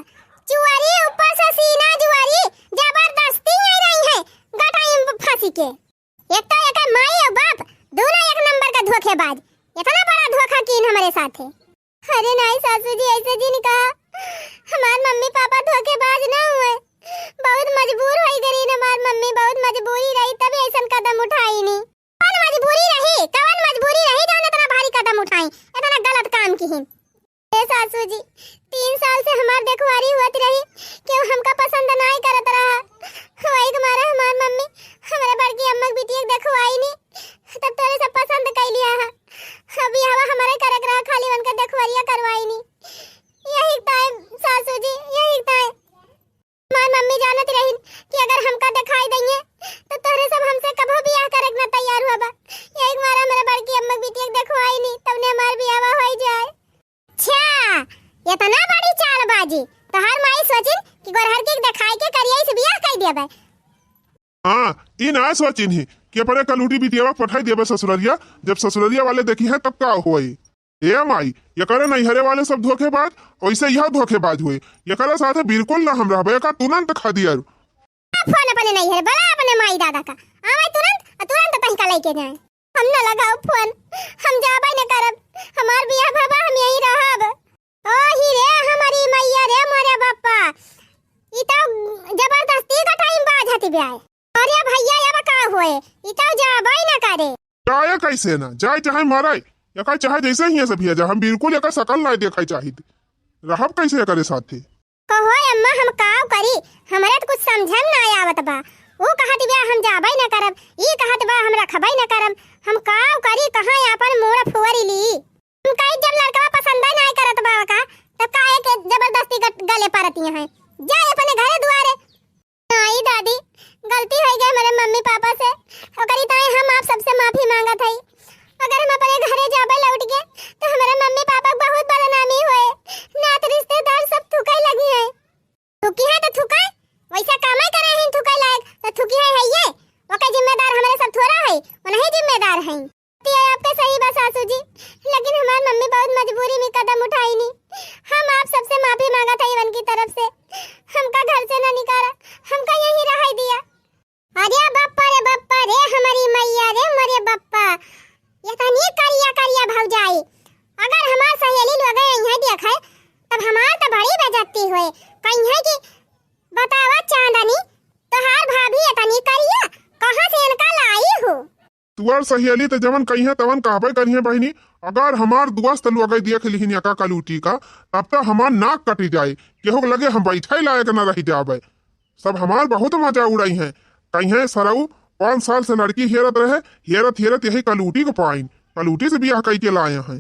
चुअरी ऊपर से सीना जुअरी, जबरदस्ती ही रही है, गटाई में फंसी के। एक तो एकर माई और बाप दोनों एक नंबर का धोखेबाज, इतना बड़ा धोखा कीन हमरे साथे। अरे नाई सासू जी, ऐसे जिन कहा, हमार मम्मी पापा धोखेबाज ना हुए, बहुत मजबूर होई गरीन हमार मम्मी, बहुत मजबूरी रही तभी ऐसन कदम उठाई नी। कवन मजबूरी रही, कवन मजबूरी रही जौन इतना भारी कदम उठाई, इतना गलत काम किहिन? ए सासू जी, तीन साल से हमार देखवारी हुअत रही, केहू हमका पसंद नाई करत रहा। वही के मारे हमार मम्मी हमरे बड़की अम्मा के बिटिया के देखवाई नी, तब तोरे सब पसंद कई लिया है। अब बियाहवा हमरे करे के रहा, खाली उनके देखवरिया करवाई नी। यही ताई सासू जी, यही ताई। हमार मम्मी जाने रहिन कि अगर हमका देखाई दइहें, तो तोहरे सब हमसे कबो बियाह करे के ना तैयार हुआ बा। यही मारे हमरे बड़की अम्मा के बिटिया के देखवाई नी, तब ने हमार बियाह होई जाए। अच्छा, इतना बड़ी चालबाजी। तोहार माई सोचिन कि गोरहर के देखाई के करिया से बियाह कर देबे। हाँ, ई ना सोचिन ही कि अपने कलूटी बिटियावा के पठाई देबे ससुररिया। जब ससुररिया वाले देखिहैं तब का होई? ए माई, एकरे नैहरे वाले सब धोखेबाज, वैसे यह धोखेबाज हुए। एकरे साथे बिल्कुल ना हम रहबे, एका तुरंत खदेर। फोन अपने नैहरे, बोला अपने माई दादा का, आवे तुरंत, आ तुरंत तहीं का लेके जाए। हम न लगाओ फोन, हम जाबे न करब, हमार बियाह भवा, हम यहीं रहब। ओ ही रे, हमारी मैया रे, मोरे बापा, ई तो जबरदस्ती का टाइम बाजत बे। अरे भैया, अब का होए, ई तो जाबे न करे। जाए कैसे ना, जाए चाहे मरे, एका चाहे जैसे ही है सब जा, हम बिल्कुल एका शकल ना देखे चाहित। रहब कैसे एकरे साथे? कहो अम्मा, हम काव करी, हमरे तो कुछ समझे में ना आवत बा। ऊ कहत बा हम जाबे न करब, ई कहत बा हम रखबे न करब, हम काव करी, कहाँ आपन मूड़ फुअरी ली? हम कही जब लड़कवा पसंदे ना करत बा का, तब काहे के जबरदस्ती गट-, गले परती हैं? जाए अपने घरे दुआरे। नाई दादी, गलती हो गई हमारे मम्मी पापा से, ओकरी ताई हम आप सबसे माफी मांगत हई। अगर हम अपने घरे जाबे लौट के, तो हमारे मम्मी पापा के बहुत बदनामी होए, नात रिश्तेदार सब थूके लगी हैं। थूकी है तो थूके, वैसा कामे करे हैं थूके लायक, तो थूकी है, है ये, ओके जिम्मेदार हमारे सब थोड़ा है, वो नहीं जिम्मेदार हैं। ये आपके सही बा सासू जी, लेकिन हमार मम्मी बहुत मजबूरी में कदम उठाई नी। हम आप सबसे माफी मांगत हई इवन की तरफ से, हमका घर से ना निकाला, हमका यहीं रहाई दिया। अरे बप्पा रे बप्पा रे, हमारी मैया रे, मरे बप्पा, ये तनी करिया करिया भौजाई, अगर हमार सहेली लोग यहीं देखे, तब हमार तो बड़ी बेइज्जती होए। कहीं है कि बतावा चांदनी, तोहार भाभी इतनी करिया, कहाँ से इनका लाई हो? तुअर सहेली त जवन कहिहे तवन कहबे करिहे बहिनी। अगर हमार दोस्त लोग देख लिहिन एका कलूटी का, तब त हमार नाक कटि जाए, केहू के लगे हम बैठे लायक न रहि जाबे। सब हमार बहुत मजा उड़ाई हैं, कहिहे सरऊ पाँच साल से लड़की हेरत रहे, हेरत हेरत यही कलूटी को पाइन, कलूटी से बियाह कइके लाए हैं।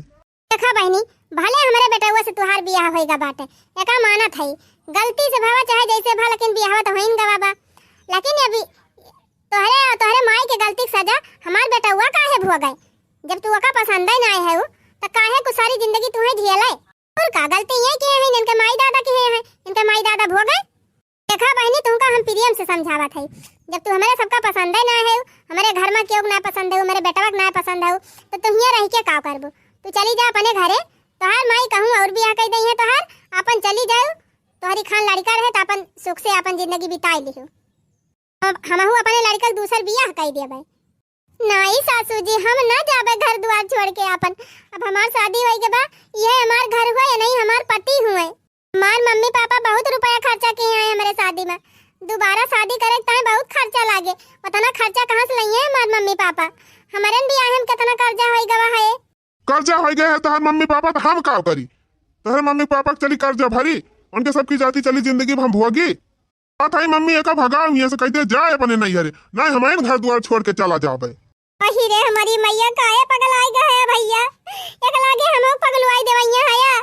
देखा बहिनी, भले हमरे बेटउआ से तुहार बियाह होइगा बाटे, एका मानत हई, गलती से भवा चाहे जैसे भा, लेकिन बियाहवा तो होइन गवा बा। लेकिन अभी तोहरे, तोहरे माई के गलती के सजा हमार बेटउआ काहे भोगे? जब तू ओका पसंदे ना आए है उ, त काहे कुछ सारी जिंदगी तुहे झेले? और का गलती ये किए हैं, इनके माई दादा किए हैं, इनके माई दादा भोगे? देखा बहिनी, तुमका हम प्रेम से समझावत हई, जब तू हमरे सबका पसंदे ना है, हमरे घर में केहू ना पसंद है, हमरे बेटवा के ना पसंद है, तो तू हियाँ रह के का करबू? तू चली जा अपने घरे, तोहार माई कहूँ और बियाह कई दई है तोहार, अपन चली जाऊ, तोहरी खान लड़का रहे तो अपन सुख से अपन जिंदगी बिताई लिहू। अब हमहू अपने लड़का के दूसर बियाह कई देबे। नाई सासू जी, हम ना जाबे घर दुआर छोड़ के आपन। अब हमार शादी होई के बा, ये हमार घर हुए या नहीं हमार पति हुए। हमार मम्मी पापा बहुत रुपया खर्चा किए हैं हमरे शादी में। दोबारा शादी करे के ताई बहुत खर्चा लागे। उतना खर्चा कहाँ से लइए हमार मम्मी पापा? हमरे बियाह में कितना कर्जा होई गवा है। कर्जा होई गए है तोहर मम्मी पापा, तो हम का करी? तोहरे मम्मी पापा के चली कर्जा भरी, उनके सबकी जाति चली जिंदगी में हम भोगी। बात है मम्मी, एका भगाओ यहाँ से, कहते जाए अपने नैहरे, नहीं हमारे घर दुआर छोड़ के चला जाबे। अही रे हमारी मैया, काहे पगलाई गए है भैया, एक लागे हम पगलवाई देवैया हया।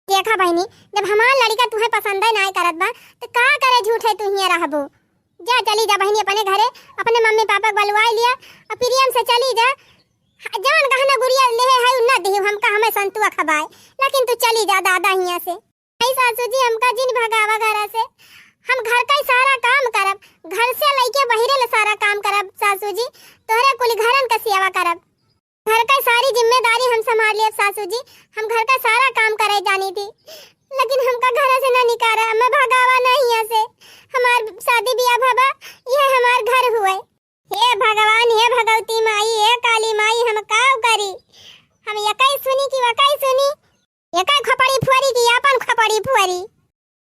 देखा बहिनी, जब हमार लड़का तुहे पसंदे नाय करत बा, तो का करे झूठे तू हियाँ रहबो? जा, चली जा बहिनी अपने घरे, अपने मम्मी पापा के बलवाई लिया, और प्रेम से चली जा। जवन गहना गुरिया लेहे है, उ ना दिहु हमका, हमें संतुआ खबाए, लेकिन तू चली जा दादा हियाँ से। नहीं सासू जी, हमका जिन भगावा घरा से, हम घर का ही सारा काम करब, घर से लइके बहिरे ले सारा काम करब सासू जी, तोहरे कुल घरन का सेवा करब। घर का सारी जिम्मेदारी हम संभाल लेब सासू जी, हम घर का सारा काम करे जानी थी, लेकिन हमका घर से ना निकारा, मैं भगावा नहीं यहाँ से। हमार शादी बियाह भवा, यह हमार घर हुए। हे भगवान, हे भगवती माई, हे काली माई, हम काव करी? हम यकई सुनी कि वकई सुनी, यकई खोपड़ी फुअरी कि आपन खोपड़ी फुअरी?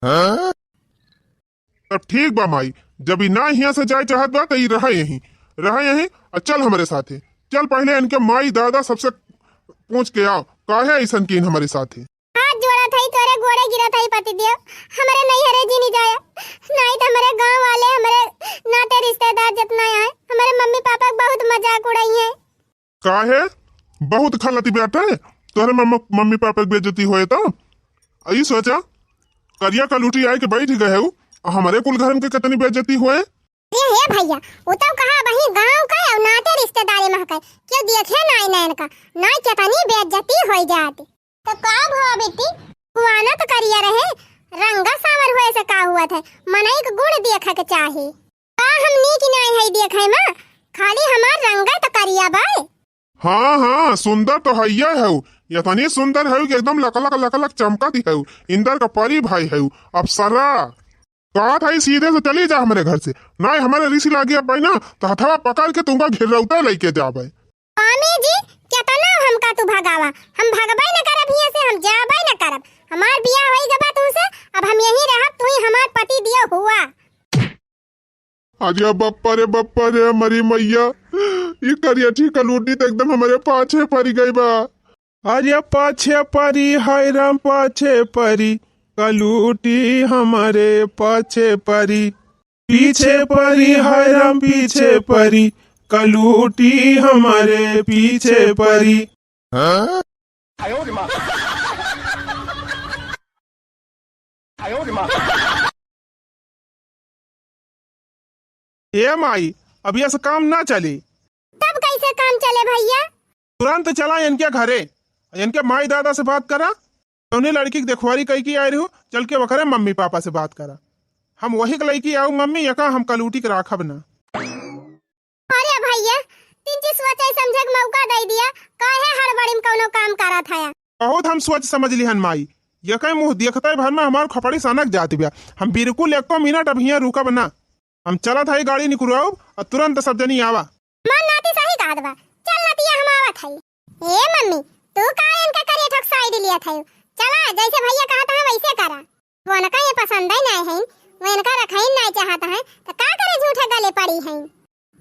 हाँ? तब ठीक बा माई, जब ई ना हियाँ से जाए चाहत बा, त ई रहे यहीं, रहे यहीं, और चल हमरे साथे। चल पहले इनके माई दादा सबसे पूछ के आओ, काहे ऐसन कीन हमरे साथे। हाथ जोड़त हई, तोरे गोड़े गिरत हई पतिदेव, हमरे नैहरे जिनी जाया, नहीं तो हमरे गाँव वाले, हमरे नाते रिश्तेदार जितना आए, हमरे मम्मी पापा के बहुत मजाक उड़ाई हैं। काहे? बहुत खलती बाटे, तोहरे मम्म-, मम्मी पापा के बेइज्जती होए तो। आ ई सोचा, करिया कलूटी आए के बैठ गए हऊ, हमरे कुल घरन के कितनी बेइज्जती होए। अरे हे भइया, उ तो कहा वही गाँव का और नाते रिश्तेदारी महके, क्यों देखे नाई नैन का, नाई कितनी बेइज्जती होई जाती। तो का भवा बेटी, कुआना तो करिया रहे, रंगा सावर होए से का हुआ था, मनई के गुण देखे के चाही। का हम नीक नाई है देखे मा, खाली हमार रंगा तो करिया बाय। हाँ, हाँ, सुंदर तो हइया हऊ, इतनी सुंदर हऊ कि एकदम लकलक, लकलक चमकत हऊ, इंदर का परी भाई हऊ, अप्सरा। कहत हई सीधे से चली जा हमरे घर से, नाई हमरे रिस लागी अब ना, तो हथवा पकड़ के तुमका घेरौता लइके जाबे। स्वामी जी, केतना हमका तू भगावा, हम भगबे न करब हियाँ से, हम जाबे न करब। हमार बियाह होई गबा तुमसे, अब हम यहीं रहब, तू ही हमार पति दियो हुआ। अरे बप्पा रे बप्पा रे, मरी मैया, ई करियठी कलूटी तो एकदम हमरे पाछे पड़ी गई बा। अरे पाछे पड़ी, हाय राम पाछे पड़ी, कलूटी हमरे पाछे पड़ी। पीछे पड़ी, हाय राम पीछे पड़ी, कलूटी हमरे पीछे पड़ी। हाँ? ए माई, अब यस काम ना चली। तब कैसे काम चले भइया? तुरंत चला इनके घरे, इनके माई दादा से बात करा। तौने लड़की के देखवारी कई के आए रहो, चल के वकरे मम्मी पापा से बात करा। हम वही के लइके आऊ मम्मी, यका हम कलूटी के राखब ना। अरे भइया, तीन चीज सोचे समझे के मौका दे दिया, काहे हड़बड़ी में कौनो काम करत है? बहुत हम सोच समझ लिहन माई, यके मुँह देखते भर में हमार खोपड़ी सनक जात बिया। हम बिल्कुल एको मिनट अब हियाँ रुकब ना। हम चलत हई गाड़ी निकुराउब और तुरंत सब जनी आवा। हमार नाती सही कहत बा, चल नतिया हम आवत हई। ए मम्मी, तू का इनका करिया ठोक साइड लिया था? चला, जैसे भइया कहत हैं वैसे करा। वो उनका ये पसंद ही नहीं है, वो इनका रखा ही नहीं चाहत है, तो का करे झूठे गले पड़ी हैं।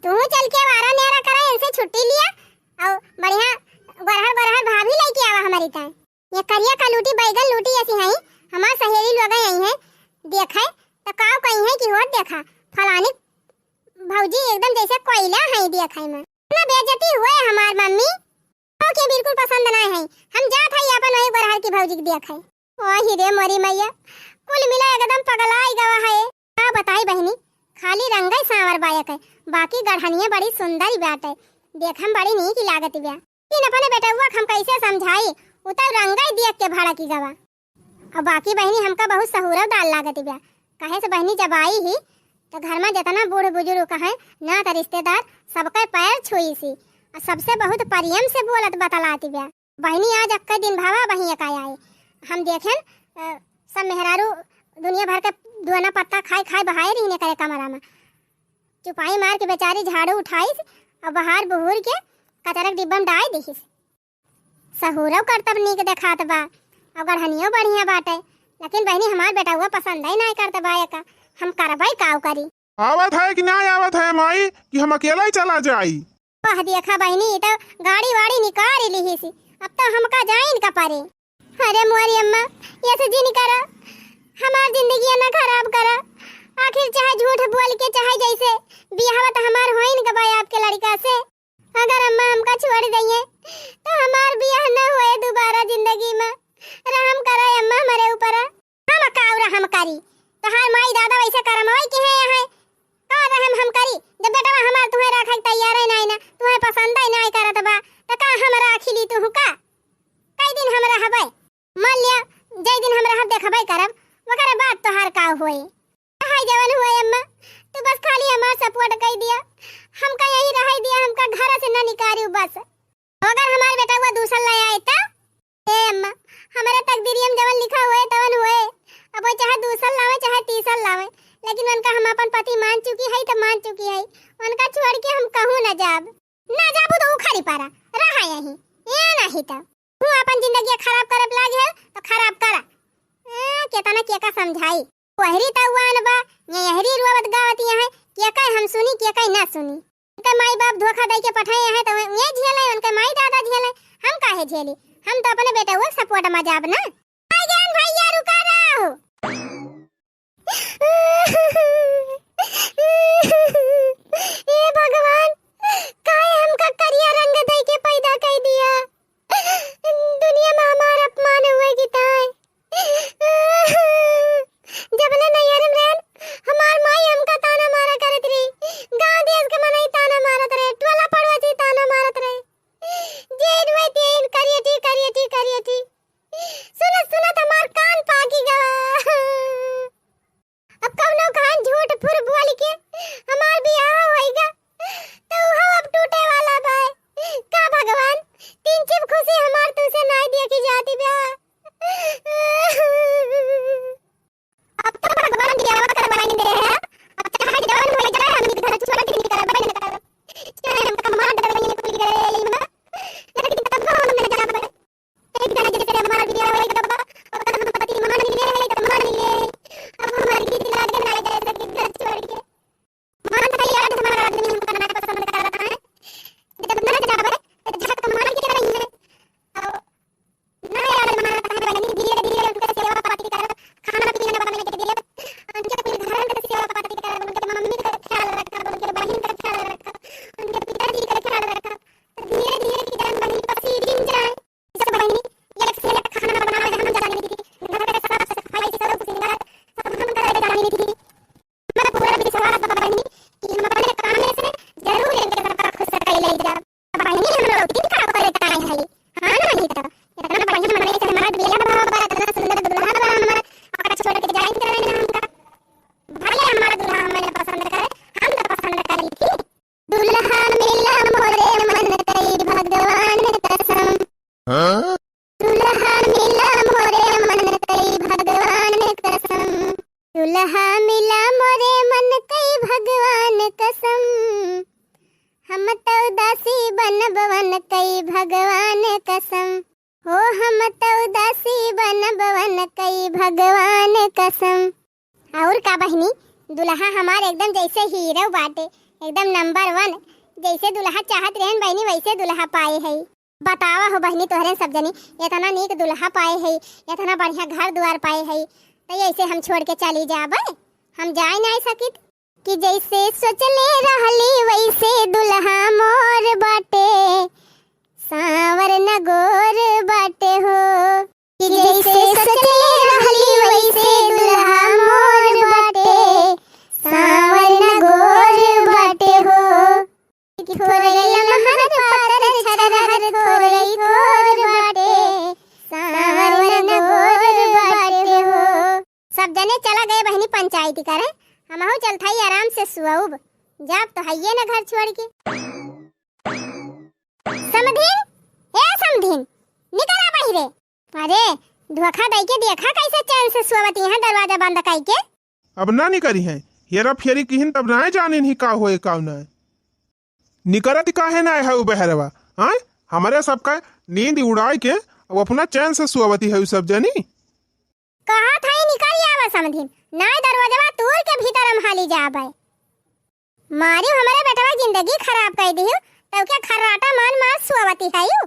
तू चल के वारा न्यारा करा, इनसे छुट्टी लिया और बढ़िया गोरहर गोरहर भाभी लेके आवा हमारी ताई। ये करिया कलूटी बैगन लूटी ऐसी हैं, हमार सहेली लोग आई हैं, देखे तो का कही है कि होत देखा फलानी भौजी एकदम जैसे कोयला है देखे में। इतना बेइज्जती हुए हमार मम्मी, ओके बिल्कुल पसंद ना है। हम जात हई अपन वही गोरहर की भौजी के देखे। ओही रे मोरी मैया, कुल मिला एकदम पगलाई गवा है। का बताई बहिनी, खाली रंगई सांवर बायक है, बाकी गढ़निया बड़ी सुंदर बाटे, देखम बड़ी नीक लागत बा। लेकिन अपने बेटउआ के हम कैसे समझाई, उ तो रंगई देख के भड़की गवा। और बाकी बहिनी हमका बहुत सहूरव दाल लागत बा, कहे से बहिनी जब आई ही तो घर में जितना बूढ़ बुजुर्ग कहे, नात रिश्तेदार सबके पैर छुई सी, और सबसे बहुत प्रेम से बोलत बतलात बा। बहिनी आज अक्का दिन भावा बहिया का आए। हम देखेन, अ, सब मेहरारू दुनिया भर के दुआना पत्ता खाए खाए बहाए रहीने करे कमरा में। चुपाई मार के बेचारी झाड़ू उठाइस और बहार बहूर के कचरा के डिब्बा में डाल दिहिस। सहूरव करतब नीक देखात बा और गढ़नियो बढ़िया बाटे, लेकिन बहिनी हमार बेटउआ पसंद ही नाई करत बा एका। हम करबै काउ करी? आवत है कि नाई आवत है माई कि हम अकेला ही चला जाई? वह देखा बहिनी, ई तो गाड़ी वाड़ी निकाल लिहिस, अब तो हमका जाइन का परे। अरे मोरी अम्मा, ऐसे जिन करा, हमार जिंदगी ना खराब करा। आखिर चाहे झूठ बोल के, चाहे जैसे, बियाह तो हमार होइन का बा आपके लड़का से। अगर अम्मा हमका छोड़ दइए तो हमार बियाह ना होए दोबारा जिंदगी में। रहम करा अम्मा हमारे ऊपर। हम काउ रहम करी, तोहार माई दादा वैसे करम होई कि है यहाँ। का रहम हम करी, जब बेटवा हमार तुहे रखे के तैयार है नाई ना, तुहे पसंद है नाई करत बा, तो का हम राखी ली तुहू का? कई दिन हम रहबे? मान लिया, जय दिन हम रहब देखबे करब, ओकरे बाद तोहार का होई। हाय जवन होए अम्मा, तू बस खाली हमार support कई दिया, हमका यही रहे दिया, हमका घर से ना निकालियो बस। अगर हमार बेटवा दूसर ले आए त? ए अम्मा, हमारे तकदीरिया में जवन लिखा हुए तवन हुए। अब वो चाहे दूसर लावे चाहे तीसर लावे, लेकिन उनका हम अपन पति मान चुकी है तो मान चुकी है। उनका छोड़ के हम कहूँ न जाब। ना जाबू तो उखड़ी पारा, रहा यहीं। ए नहीं तो तू अपन जिंदगी खराब करब लागे है तो खराब करा। ए, केतना के का समझाई। कोहरी त उआन बा, ये यहरी रोवत गावत यहाँ, के का हम सुनी, के का ना सुनी। उनके माई बाप धोखा दे के पठाए हैं तो ये झेले, उनके माई दादा झेले, हम काहे झेली? हम तो अपने बेटे वो support में जाब ना। भाईजान, भैया रुका रहो। ए भगवान, काहे हमका करिया रंग दे के पैदा कर दिया? दुनिया में हमार अपमान हुए की ताई। जबले नैहर में रहन, हाँ मिला मोरे मन कई भगवान कसम, हम त उदासी बनब वन कई भगवान कसम। हो हम त उदासी बनब वन कई भगवान कसम। और का बहिनी, दुल्हा हमार एकदम जैसे हीरो बाटे, एकदम नंबर वन। जैसे दुल्हा चाहत रहन बहिनी, वैसे दुल्हा पाए है। बतावा हो बहिनी, तोहरे सब जनी इतना नीक दुल्हा पाए है, इतना बढ़िया घर दुआर पाए है, तो ऐसे हम छोड़ के चली जाबे? हम जाए नहीं सकित। कि जैसे सोचले रहली वैसे दुल्हा मोर बाटे, सांवर न गोर बाटे हो। कि जैसे सोचले रहली वैसे दुल्हा मोर बाटे, सांवर न गोर बाटे हो। कि थोरे लमहर पातर छरहर थोरे थोर बाटे, सांवर न गोर बाटे हो। सब जने चला गए बहिनी पंचायती करे, हमहू चलत हई आराम से सुअउब, जाब तो हइये न घर छोड़ के। समधिन, ए समधिन, निकरा बहिरे। अरे, धोखा दई के देखा कैसे चैन से सुअवती हैं दरवाजा बंद कई के। अब ना निकरी हैं, हेरा फेरी किहिन तब ना जानिन ही का होए का ना। निकरत काहे ना है उ बहरवा, हाँ? हमरे सबका नींद उड़ाए के अब अपना चैन से सुअवती है उ सब जनी। कहत हई निकल आवा समधिन, नाय दरवाजवा तूर के भीतर हम हाली जाबे। मारी हमरे बेटवा जिंदगी खराब कर दिहु, तब के खर्राटा मान मार सुअवती हयू।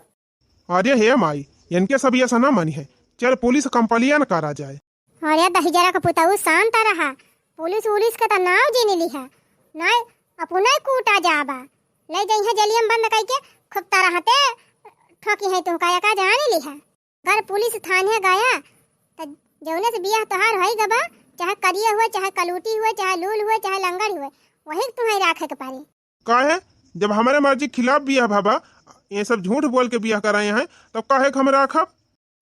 अरे हे माई, इनके सब ये सना मनी है, चल पुलिस complain करा जाए। अरे दहिजरा का पुतऊ शांत रहा, पुलिस उलिस के त नाव जिन लिहा, नाय अपने कूटा जाबा, ले जइहे जेलियम बंद कई के, खूब तरहते ठोकी है तुहका, एका जान लिहा। अगर पुलिस थाने गया, त जौने से बियाह तोहार होई गबा, चाहे करिया हुए, चाहे कलूटी हुए, चाहे लूल हुए, चाहे लंगड़ हुए, वही के तुम्हें राखे के पड़ी। काहे? जब हमरे मर्जी खिलाफ बियाह भबा, ये सब झूठ बोल के बियाह कराए हैं, तब काहे के हम राखब?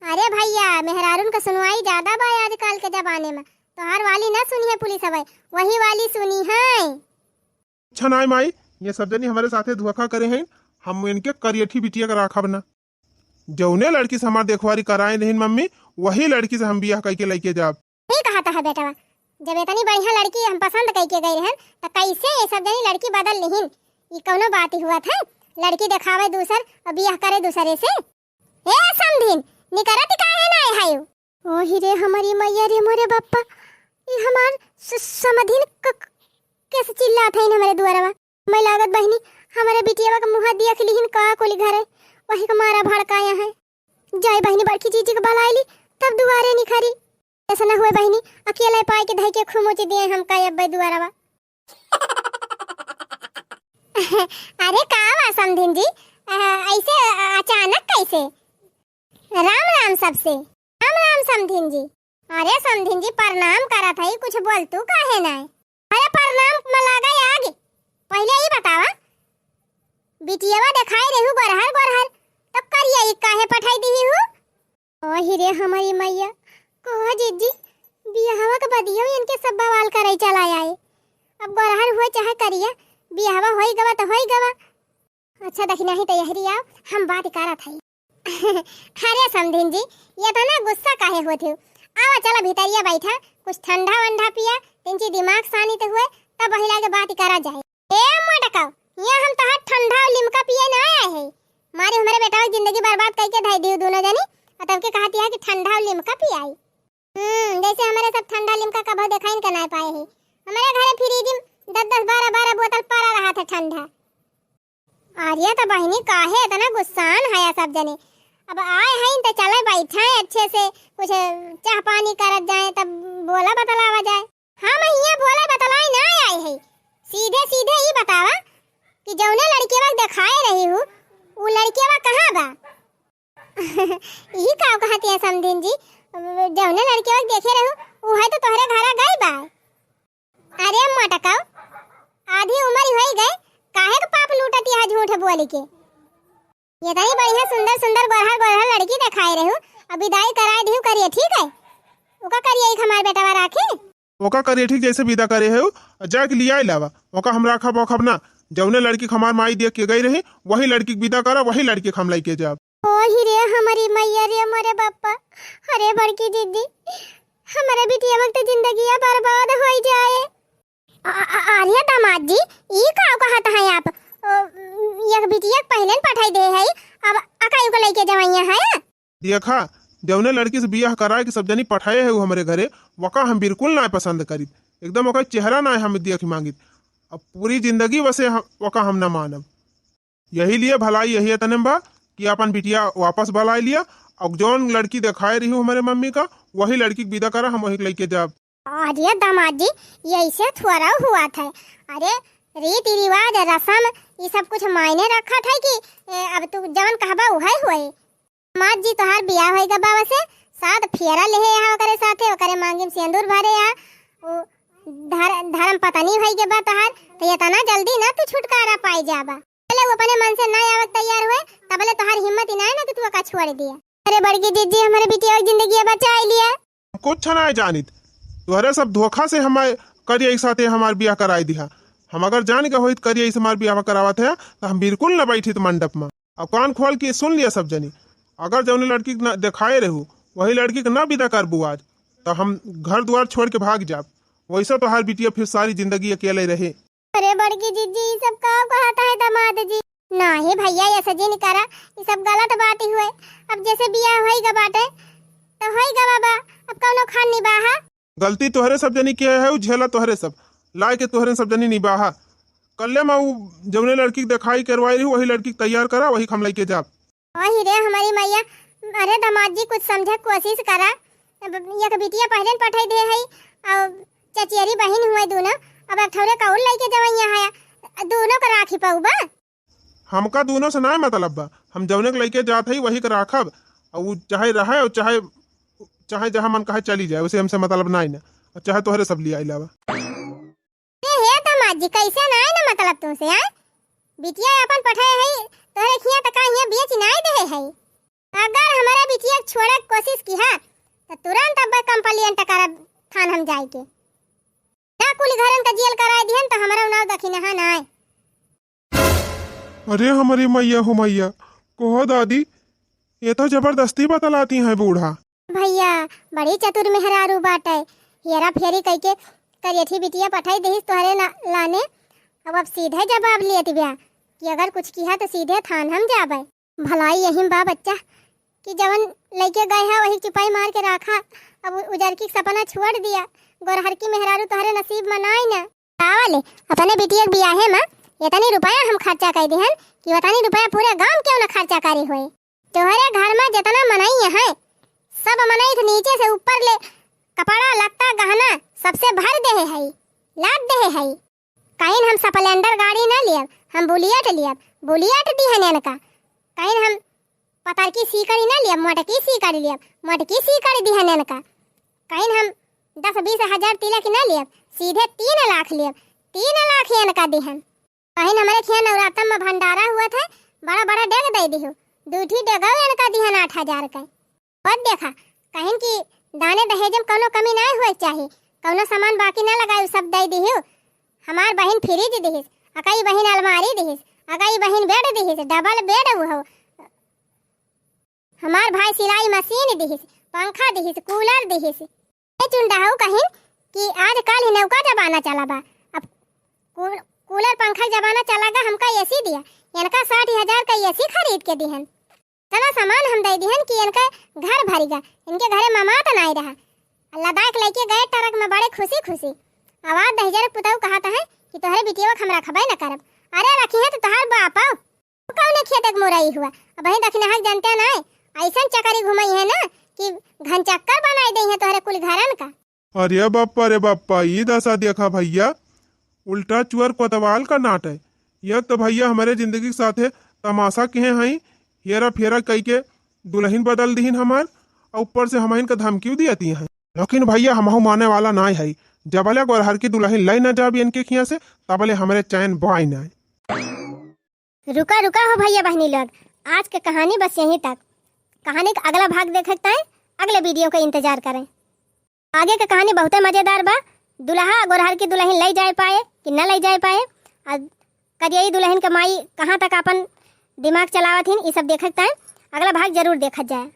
अरे भैया, मेहरारून का सुनवाई ज्यादा बा आजकल के जमाने में। तोहार वाली ना सुनी है पुलिस हवे, वही वाली सुनी है। अच्छा नाय माई, ये सब जनी हमरे साथे धोखा करे हैं, हम इनके करियठी बिटिया के राखब ना। जौने लड़की से हमार देखवारी कराए रहीन मम्मी, वही लड़की से हम बियाह कइके लइके जाब। ठीक कहत है बेटवा, जब इतनी बढ़िया लड़की हम पसंद कइके गई रहन, त कैसे ये सब जनी लड़की बदल लिहिन? ई कौनो बात ही हुआ था? लड़की देखावे दूसर और बियाह करे दूसरे से। ए समधिन, निकरत काहे ना है? ओ ही रे हमारी मैया रे मोरे बप्पा, ई हमार स-, समधिन क-, क-, कैसे चिल्लात है हमरे दुआरवा? मैं लागत बहिनी, हमरे बिटियावा के मुँह देख लिहिन का कुली घरे, वही के मारा भड़काया है। जाए बहिनी बड़की जीजी के बलाई ली, तब दुआरे निखरी। ऐसा ना हुए बहिनी, अकेले पाए के धई के खुमुच दिए हम का अब्बे दुआरवा। अरे का बा समधिन जी, अ, ऐसे अचानक कैसे? राम राम सबसे। राम राम समधिन जी। अरे समधिन जी, प्रणाम करत हई, कुछ बोलतू काहे नाय? अरे प्रणाम में लागा आग। पहिले ई बतावा, बिटियावा देखाई रहू गोरहर गोरहर, तब करिया ई काहे पठाई दिही हू? ओही रे हमारी मैया, कहो जीजी, बियाहवा के बदियो इनके सब बवाल करे चला आए। अब गोरहर हुए चाहे करिया, बियाहवा होई गवा त होई गवा। अच्छा दखिनाही तैयारी आओ, हम बात करत हई। अरे समधिन जी, ये तो ना गुस्सा काहे होत हो? आवा चला भीतरिया बैठा, कुछ ठंडा वंडा पिया, तिनची दिमाग शांत हुए, तब वही लागे बात करा जाए। ए मोटका, यहाँ हम तहार ठंडा और लिमका पिए ना आए हैं। मारे हमारे बेटा की जिंदगी बर्बाद करके धई दियो दोनों जनी, और तब के कहती है कि ठंडा और लिमका पियाई। हम्म, जैसे हमारे सब ठंडा लिमका कभो देखाइन के ना पाए है। हमारे घरे फ्रिज में दस दस बारह बारह बोतल पड़ा रहा था ठंडा। अरे तो बहिनी काहे इतना गुस्सान है सब जने? अब आए हैं तो चले बैठे अच्छे से, कुछ चाह पानी करत जाए, तब बोला बतलावा जाए। हम हियाँ बोले बतलाई ना आए है, सीधे सीधे ई बतावा कि जौने लड़केवा के देखाए रही हूँ, उ लड़केवा कहाँ बा? ई का कहत है समधिन जी, जौने लड़केवा के देखे रहू, उहे तो तोहरे घरा गई बा। अरे मोटका, आधी उम्र होई गई, काहे के पाप लूटत यहाँ झूठ बोली के? ये तनी बढ़िया सुंदर सुंदर गोरहर गोरहर लड़की देखाए रहू, अब विदाई कराए दिहू करिए, ठीक है? ओका करिए एक हमार बेटवा राखी। ओका करिए ठीक जैसे विदा करे है, जाके लियाए लावा। ओका हम राखब ओखब ना, जौने लड़की के हमार माई देख के गई रही, वही लड़की के विदा करा, वही लड़की के हम लेके जाब। ओ ही रे हमारी मैया रे मोरे बापा, अरे बड़की दीदी, हमरे बिटिया के तो जिंदगिया बर्बाद होइ जाए। अ-, अ-, अरे दामाद जी, ई का कहत हैं आप? ओ, एक बिटिया के पहिले न पठाई दे है, अब अकाई को लइके जवइया है? देखा, जौने लड़की से बियाह कराए के सब जनी पठाए है उ हमरे घरे, वका हम बिल्कुल ना पसंद करित। एकदम ओकर चेहरा ना हम देख मांगित। अब पूरी जिंदगी वसे हम, वका हम ना मानब। यही लिए भलाई यही एतने में बा कि अपन बिटिया वापस बुलाए लिया और जौन लड़की देखाए रही हो हमरे मम्मी का, वही लड़की के विदा करा, हम वही लइके जाब। अरे दामाद जी, ये ऐसे थोड़ा हुआ था। अरे रीति रिवाज, रस्म, ये सब कुछ मायने रखत है कि, ए, अब तू जवन कहबा उहे होए। दामाद जी, तोहार बियाह होई गबा वसे, सात फेरा लेहे यहाँ ओकरे साथे, ओकरे मांगी में सेंदूर भरे यहाँ, उ धर-, धर्म पत्नी होई गबा तोहार, तो इतना जल्दी ना तू छुटकारा पाई जाबा। पहले वो अपने मन से ना आवक तैयार हुए, तबले तोहार हिम्मत ही ना है ना कि तू ओका छोड़ दिया। अरे बड़की जिज्जी, हमरे बिटिया की जिंदगी बचाई लिया। कुछ ना जानित, तोहरे सब धोखा से हमारे करिया के साथे हमार बियाह कराई दिहा। हम अगर जान के होइत करिया से हमार बियाह करावत है, तो हम बिल्कुल न बैठित मंडप में। अब कान खोल के सुन लिया सब जनी, अगर जौने लड़की के न देखाए रहू, वही लड़की के न विदा करबू आज, तो हम घर द्वार छोड़ के भाग जाब। वैसे तोहार बिटिया फिर सारी जिंदगी अकेले रहे। अरे बड़की जिज्जी, ई सब का कहत है दामाद जी? नाही भैया, ऐसे जिन करा, ई सब गलत बात ही हुए। अब जैसे बियाह होई गा बाटे, तो होई गा बाबा, अब कौनो खान निबाहा। गलती तोहरे सब जनी के है, उ झेला तोहरे सब, लाए के तोहरे सब जनी निबाहा। कल्ले में उ जौने लड़की के देखाई करवाई रही, वही लड़की के तैयार करा, वही हम लइके जाब। ओही रे हमारी मैया, अरे दामाद जी कुछ समझे के कोशिश करा। अब एक बिटिया पहिले न पठाई दे है, और चचेरी बहिन हुए दोनों, अब एक ठौरे का और लइके जवइया है, दोनों का राखी पउबा। हमका दोनों से ना मतलब बा, हम जौने के लइके जात हई वही के राखब, और उ चाहे रहे और चाहे, चाहे जहाँ मन कहे चली जाए, उसे हमसे मतलब ना ना, और चाहे तोहरे सब लिया अलावा। ए हे दामाद जी, कैसे ना ना मतलब तुमसे, आय? बिटिया अपन पठाए हई, तोहरे खिया त का हिया बेच ना दे हई। अगर हमारे बिटिया के छोड़े के कोशिश किहा, त तुरंत अब complaint करब थान हम जाए के। ना कुल घरन का जेल कराए दिहन, त हमारा उनाव दखिनहा ना आए। अरे हमरी मैया हो मैया, कहो दादी, ये तो जबरदस्ती बतलाती हैं बूढ़ा। भैया, बड़ी चतुर मेहरारू बाटे, हेरा फेरी कइके करियठी बिटिया पठाई देहिस तोहरे ला-, लाने। अब, अब सीधे जवाब लेत बिया कि अगर कुछ किहा तो सीधे थान हम जाबे। भलाई यही में बा बच्चा कि जवन लइके गए है वही चुपाई मार के राखा। अब उ-, उजरकी के सपना छोड़ दिया, गोरहर की मेहरारू तोहरे नसीब में नाई ना। का वाले, अपने बिटिया के बियाहे में इतनी रुपया हम खर्चा कर दिहन कि उतनी रुपया पूरे गांव क्यों ना खर्चा करी होए। तोहरे घर में जितना मनई है, सब मनई के नीचे से ऊपर ले कपड़ा लत्ता गहना सबसे भर देहे हई, लाद देहे हई। कहिन हम Splendor गाड़ी ना लियब, हम Bullet लियब, Bullet दिहन इनका। कहिन हम पतरकी सीकड़ी ना लियब, मोटकी सीकड़ी लियब, मोटकी सीकड़ी दिहन इनका। कहिन हम दस बीस हजार तिलक ना लियब, सीधे तीन लाख लियब, तीन लाख इनका दिहन। कहिन हमरे खिया नवरातम में भंडारा हुआ था, बड़ा बड़ा डेग दे दिहु, दू ठी डेगव इनका दिहन आठ हजार का। और देखा, कहिन कि दाने दहेज में कौनो कमी ना हुए के चाही, कौनो सामान बाकी ना लगाई, सब दे दिहु। हमार बहिन fridge दिहिस, अकई बहिन अलमारी दिहिस, अकई बहिन bed दिहिस, double bed उ हो। हमार भाई सिलाई मशीन दिहिस, पंखा दिहिस, cooler दिहिस। ए चुंडा हो कहिन कि आजकल ही नौका जमाना चला बा। अब कूल-, cooler पंखा जमाना चला गा, हमका AC दिया। इनका साठ हजार का AC खरीद के दिहन। इतना सामान हम दे दिहन कि इनका घर भरी गा, इनके घरे ममात नाई रहा। लद्दाख लेके गए ट्रक में बड़े खुशी खुशी। आवाज दहिजर पुतहु कहत है कि तोहरे बिटिया के हम रखबे न करब। अरे रखी है तो तोहार बाप हो। कौने खेत के मुरई हुआ? अब वहीं दखिनहा के जनते नाय, ऐसन चकरी घुमई है ना कि घन चक्कर बनाई दे है तोहरे कुल घरन का। अरे बप्पा रे बप्पा, ई दशा देखा भैया, उल्टा चुअर कोतवाल का नाट है। एक तो भैया हमारे जिंदगी के साथे तमाशा किहे हई, हेरा फेरा कई के दुल्हन बदल दीहिन हमार, और ऊपर से हमहिन का धमकी दियती हैं। लेकिन भैया हमहू माने वाला नाय है, जबले गोरहर की दुल्हन लई न जाब इनके खिया से, तबले हमरे चैन बाय नाय। रुका, रुका हो भैया बहनी लोग, आज के कहानी बस यहीं तक। कहानी का अगला भाग देखे के ताईं अगले video का इंतजार करें। आगे के कहानी बहुते मजेदार बा। दुल्हा गोरहर की दुल्हन लई जाए पाए कि न लई जाए पाए, और करियई दुल्हन के माई कहाँ तक अपन दिमाग चलावत हिन, ई सब देखे के ताईं अगला भाग जरूर देखत जाए।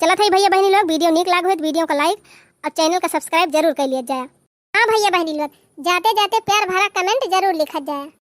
चलत है भैया बहनी लोग, video नीक लाग होत video का like और channel का subscribe जरूर कर लिया जाए। हाँ भैया बहनी लोग, जाते जाते प्यार भरा comment जरूर लिखा जाए।